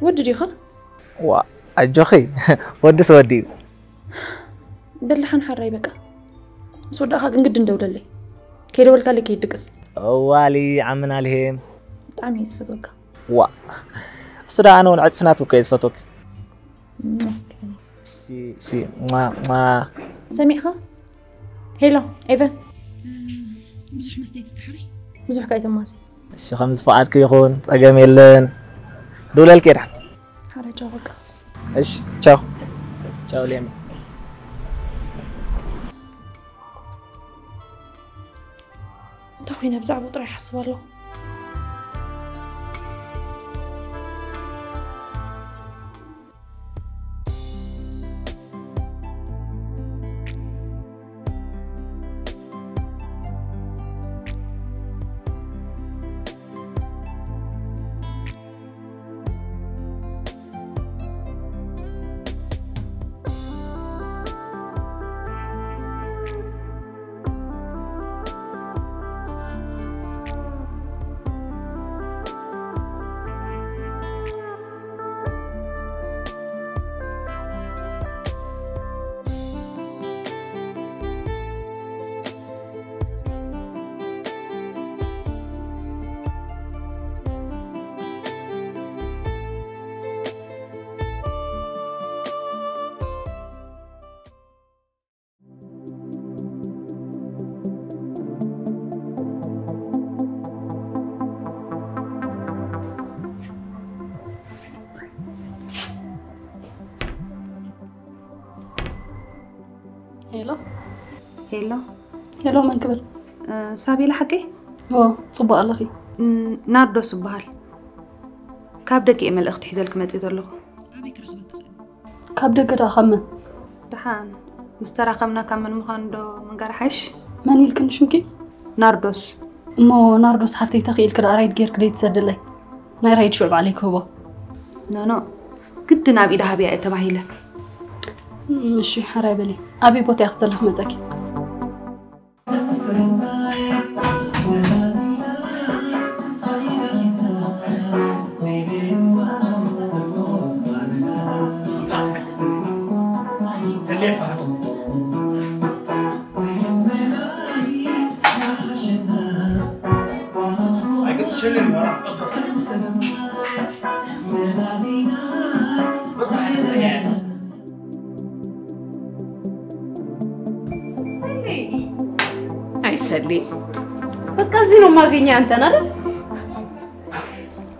ወዲ ዲኻ? ዋ ኣጆኺ ወድስ ወዲ እዩ። በል ደሓን ሓራይ በቃ። ምስ ወዳእኻ ግን ግድን ደውለለይ። ከይደወልካለይ ከይድቅስ። እዋሊ ዓምና ልሄም። ብጣዕሚ እየ ዝፈትወካ። ዋ እሱ ደኣ ኣነ እውን ዕፅፊ ናትኩ እየ ዝፈትወኪ። እሺ እሺ ማ ማ ሰሚዕኻ? ሄሎ ኤቨን። ብዙሕ መስተይ ትስተሓሪ? ብዙሕ ካይተማሲ። እሺ ከም ዝፈቓድኪ ይኹን ፀገም የለን። ደውለልኪ እየ ደሓን። ሓራይ ቻው በቃ። እሺ ቻው ቻው ሌሚ። እንታይ ኮይነ ብዛዕባኡ ጥራይ ይሓስብ ኣለኹ። ሄሎ ሄሎ ሄሎ፣ መን ክብል? ሳቤላ ሓቀይ? ኦ፣ ጽቡቕ ኣለኺ? ናርዶስ እበሃል። ካብ ደገ እየ መልእኽቲ ሒዘልኪ መጽእ ዘለኹ። ኣበይ ክረኽበኪ እኽእል? ካብ ደገ ደኣ ካብ መን? ደሓን ምስ ተራኸብና ካብ መን ምዃኑ ዶ ምንጋር ሓይሽ? መን ኢልክኒ ሽምኪ? ናርዶስ። እሞ ናርዶስ ሓፍተይ ተኽኢልኪ ደኣ ራይድ ጌርኪ ደይትሰድለይ? ናይ ራይድ ሽዑ ባዕለይ ክህቦ። ኖኖ ግድን ኣብ ኢዳ ሃብያ እየ ተባሂለ። እሺ ሓራይ በሊ። ኣበይ ቦታ ኢኺ ዘለኺ መጸኪ? ኣይሰሊ፣ በቃ እዚህ ነው የማገኘው አንተን አይደል?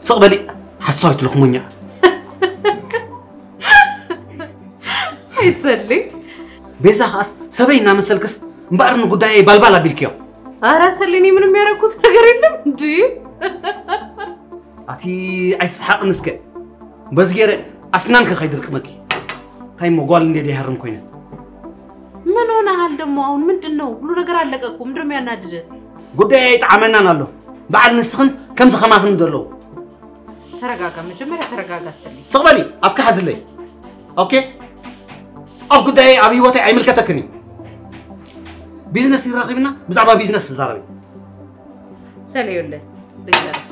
ስቕ በሊ ሓሳዊት ልኽሙኛ። ኣይሰሊ። ቤዛ ኸኣስ ሰበይ እናመሰልክስ እምበኣር ንጉዳየይ ባልባል ኣቢልክዮ። ኧረ ሰሊ፣ እኔ ምንም ያደረኩት ነገር የለም እንጂ። ኣቲ ኣይትስሓቕን እስከ። በዚ ገይረ ኣስናንከ ከይድርቅመኪ። ሃይሞ ጓል እንዴ ደይሃርም ኮይነ። ምን ሆነሃል ደግሞ አሁን? ምንድን ነው? ሁሉ ነገር አለቀ እኮ። ምንድን ነው የሚያናድድህ? ጉዳይ ኣይጠዓመናን ኣሎ። በዓል ንስኽን ከምዚ ከማኽን ዘለዉ። ተረጋጋ፣ መጀመሪያ ተረጋጋ ሰሊ። ስቕ በሊ፣ ኣፍኪ ሓዝለይ። ኦኬ? ኣብ ጉዳየይ ኣብ ህይወተይ ኣይምልከተክን እዩ። ቢዝነስ ይራኺብና ብዛዕባ ቢዝነስ ትዛረቢ። ሰሊ፣ ይኸውልህ ልንገርህ፣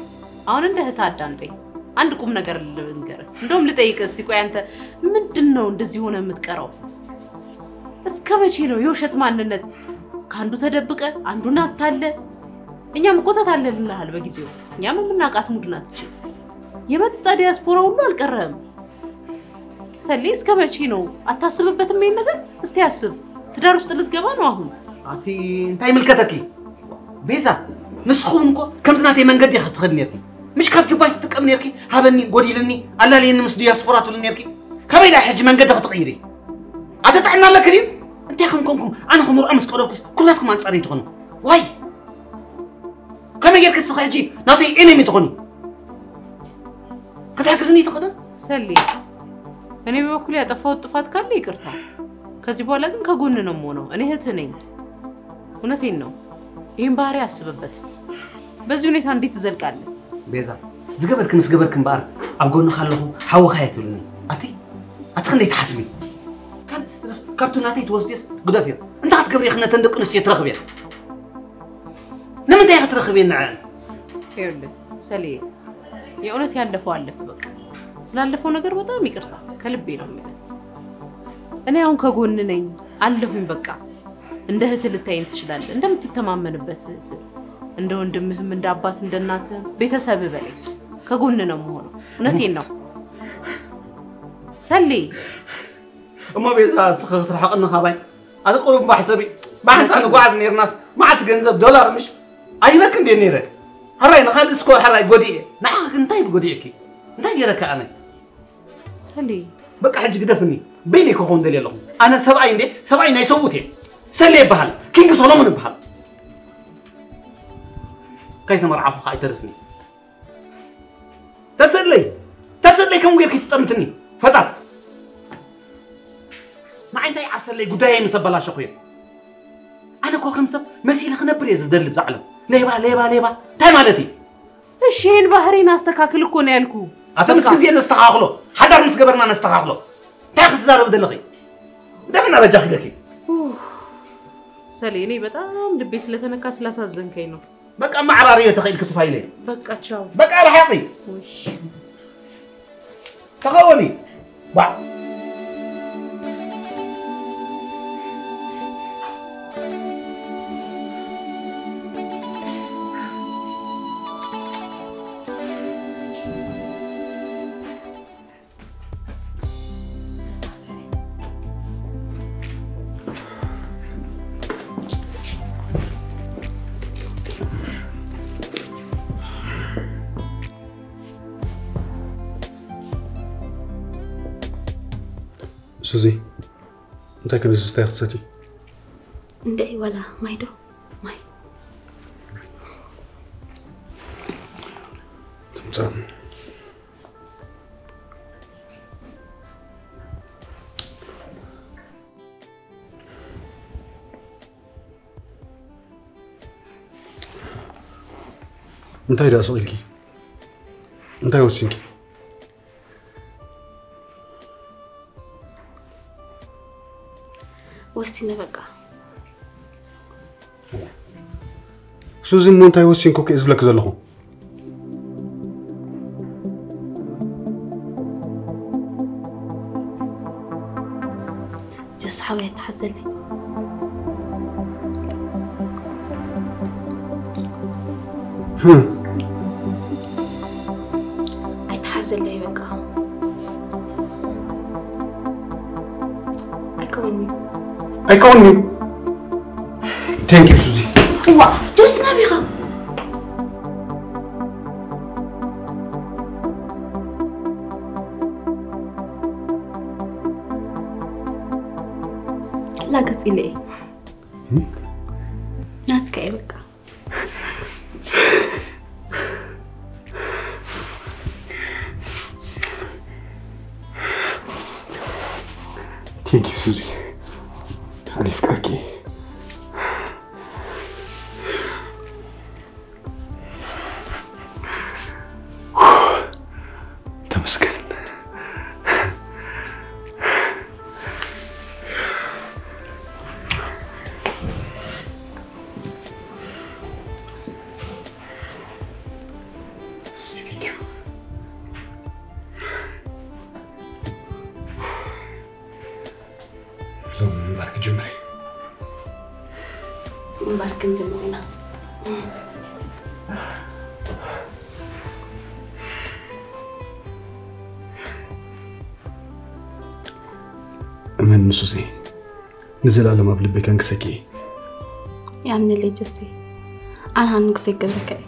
አሁን እንደ እህት አዳምጠኝ። አንድ ቁም ነገር ልንገርህ። እንደውም ልጠይቅህ እስቲ፣ ቆይ አንተ ምንድን ነው እንደዚህ ሆነ የምትቀረው? እስከ መቼ ነው የውሸት ማንነት? ከአንዱ ተደብቀ አንዱን አታለ። እኛም እኮ ተታለልንልሃል በጊዜው። እኛም የምናውቃት ሙድ ናት እቺ። የመጣ ዲያስፖራ ሁሉ አልቀረህም። ሰሌ፣ እስከ መቼ ነው? አታስብበትም ይሄን ነገር? እስቲ አስብ። ትዳር ውስጥ ልትገባ ነው አሁን። ኣቲ እንታይ ምልከተኪ? ቤዛ፣ ንስኹም እኮ ከምዚ ናተይ መንገዲ ኢኺ ትኸዲ ነርኪ። ምሽ ካብ ጁባይ ትጥቀም ነርኪ፣ ሃበኒ፣ ጎዲልኒ፣ ኣላልየኒ ምስ ዲያስፖራ ትብል ነርኪ። ካበይ ደኣ ሕጂ መንገዲ ክትቕይሪ? ኣቲ ጥዕና ኣለኪ ድዩ? እንታይ ከም ኮንኩም ኣነ ክምርዖ ምስ ቀረብኩስ ኩላትኩም ኣንጻረይ ትኾኑ። ዋይ! ከመይ ጌርኪ እስኺ ሕጂ ናተይ ኤነሚ ትኾኒ? ክትሕግዝኒ ትኽእልን? ሰሌ፣ እኔ በበኩል ያጠፋሁት ጥፋት ካለ ይቅርታ። ከዚህ በኋላ ግን ከጎን ነው የምሆነው። እኔ እህትህ ነኝ። እውነቴን ነው። ይህን ባህሪ አስብበት። በዚህ ሁኔታ እንዴት ትዘልቃለህ? ቤዛ፣ ዝገበርኪ ምስ ገበርኪ እምበኣር ኣብ ጎንኻ ኣለኹ፣ ሓውኻ እየ ትብልኒ። ኣቲ፣ ኣቲ ክንደይ ትሓስቢ? ካልእ ስትረፍ ካብቲ ናተይ ትወስድዮስ ግደፍዮ። እንታይ ክትገብሪ ኢኺ ነተን ደቂ ኣንስትዮ ትረኽብየን? ንምንታይ ኢኺ ትረኽብየን ንዐን? ይኸውልህ ሰሌ፣ የእውነት ያለፈው አለፈ በቃ። ስላለፈው ነገር በጣም ይቅርታ ከልቤ ነው የምልህ። እኔ አሁን ከጎን ነኝ አለሁኝ በቃ። እንደ እህት ልታይን ትችላለህ፣ እንደምትተማመንበት እህት፣ እንደ ወንድምህም እንደ አባት እንደ እናትህ ቤተሰብ በለኝ። ከጎን ነው የምሆነው። እውነቴን ነው ሰሌ። እሞ ቤዛ እስኺ ክትርሕቕኒ ካባይ? ኣቲ ቁሩብ እምባ ሕሰቢ። ብሓንሳእ ንጓዓዝ ነይርናስ መዓት ገንዘብ ዶላር ምሽ ኣይበክ እንዴ ነይረ? ሕራይ ንኻልእ እስኮ ሕራይ ጎዲኤ። ንዓኺ ግን እንታይ ኢሉ ጎዲኤኪ? እንታይ ገይረካ ኣነ? ሰሌ። በቃ ሕጂ ግደፍኒ። በይነይ ክኸውን ደልየ ኣለኹ። ኣነ ሰብኣይ እንዴ? ሰብኣይ ናይ ሰብኡት እየ። ሰሌ ይበሃል። ኪንግ ሶሎሞን ይበሃል። ከይተመርዓኹ ከዓ ኣይተርፍኒ። ተሰለይ፣ ተሰለይ ከም ጌርኪ ትጠምትኒ ፈጣጥ። ንዓይ እንታይ ኣብ ሰለይ ጉዳየይ ምስ ኣበላሸኹ እየ። ኣነ እኮ ከም ሰብ መሲለ ክነብር እየ ዝደሊ ብዛ ዓለም። ሌባ፣ ሌባ፣ ሌባ እንታይ ማለት እዩ? እሺ፣ ይሄን ባህሪን አስተካክል እኮ ነው ያልኩ። ኣተ ምስ በቃ። ግዜ ነስተኻኽሎ፣ ሓዳር ምስ ገበርና ነስተኻኽሎ። እንታይ ክትዛረቢ ዘለኺ? ግደፍና በጃኺ ኢለኪ። ኡፍ፣ ሰሌ፣ እኔ በጣም ልቤ ስለተነካ ስላሳዘንከኝ ነው። በቃ ማዕራርዮ ተኸኢልኪ ትፋይለይ። በቃ ቻው። በቃ ርሓቂ። ውይ። ተኸወሊ። ዋ። ሱዚ፣ እንታይ ክንዲ ዝስታይ ክትሰቲ? እንድዒ ዋላ ማይ ዶ? ማይ። ትምጻእ። እንታይ ደኣ ስቕ ኢልኪ? እንታይ ወሲንኪ? ወሲነ በቃ። ሱዚ፣ እሞ እንታይ ወሲንኩ ከ ዝብለኪ ዘለኹ? ጀስ ሓወይ ኣይትሓዘለይ። ህም። ዘለ ይበቃኻ። ኣይከውንዩ። ኣይከውንዩ። Thank you ሱዚ። እዋ ጆስ ናቢኻ። ላገጽ ኢለ እየ። ናትካ እየ በቃ። Thank you ሱዚ። ኣነ ፍቅረኪ። ተመስገን። ሎሚ ምንባር ክጅምር እየ። ምንባር ክንጅምር ኢና። እመን ንሱዜ፣ ንዘላለም ኣብ ልበይ ከንግሰኪ እየ። ያምንለይ ጀሴ፣ ኣነ ሃኑ ክዘይገብረካ እየ።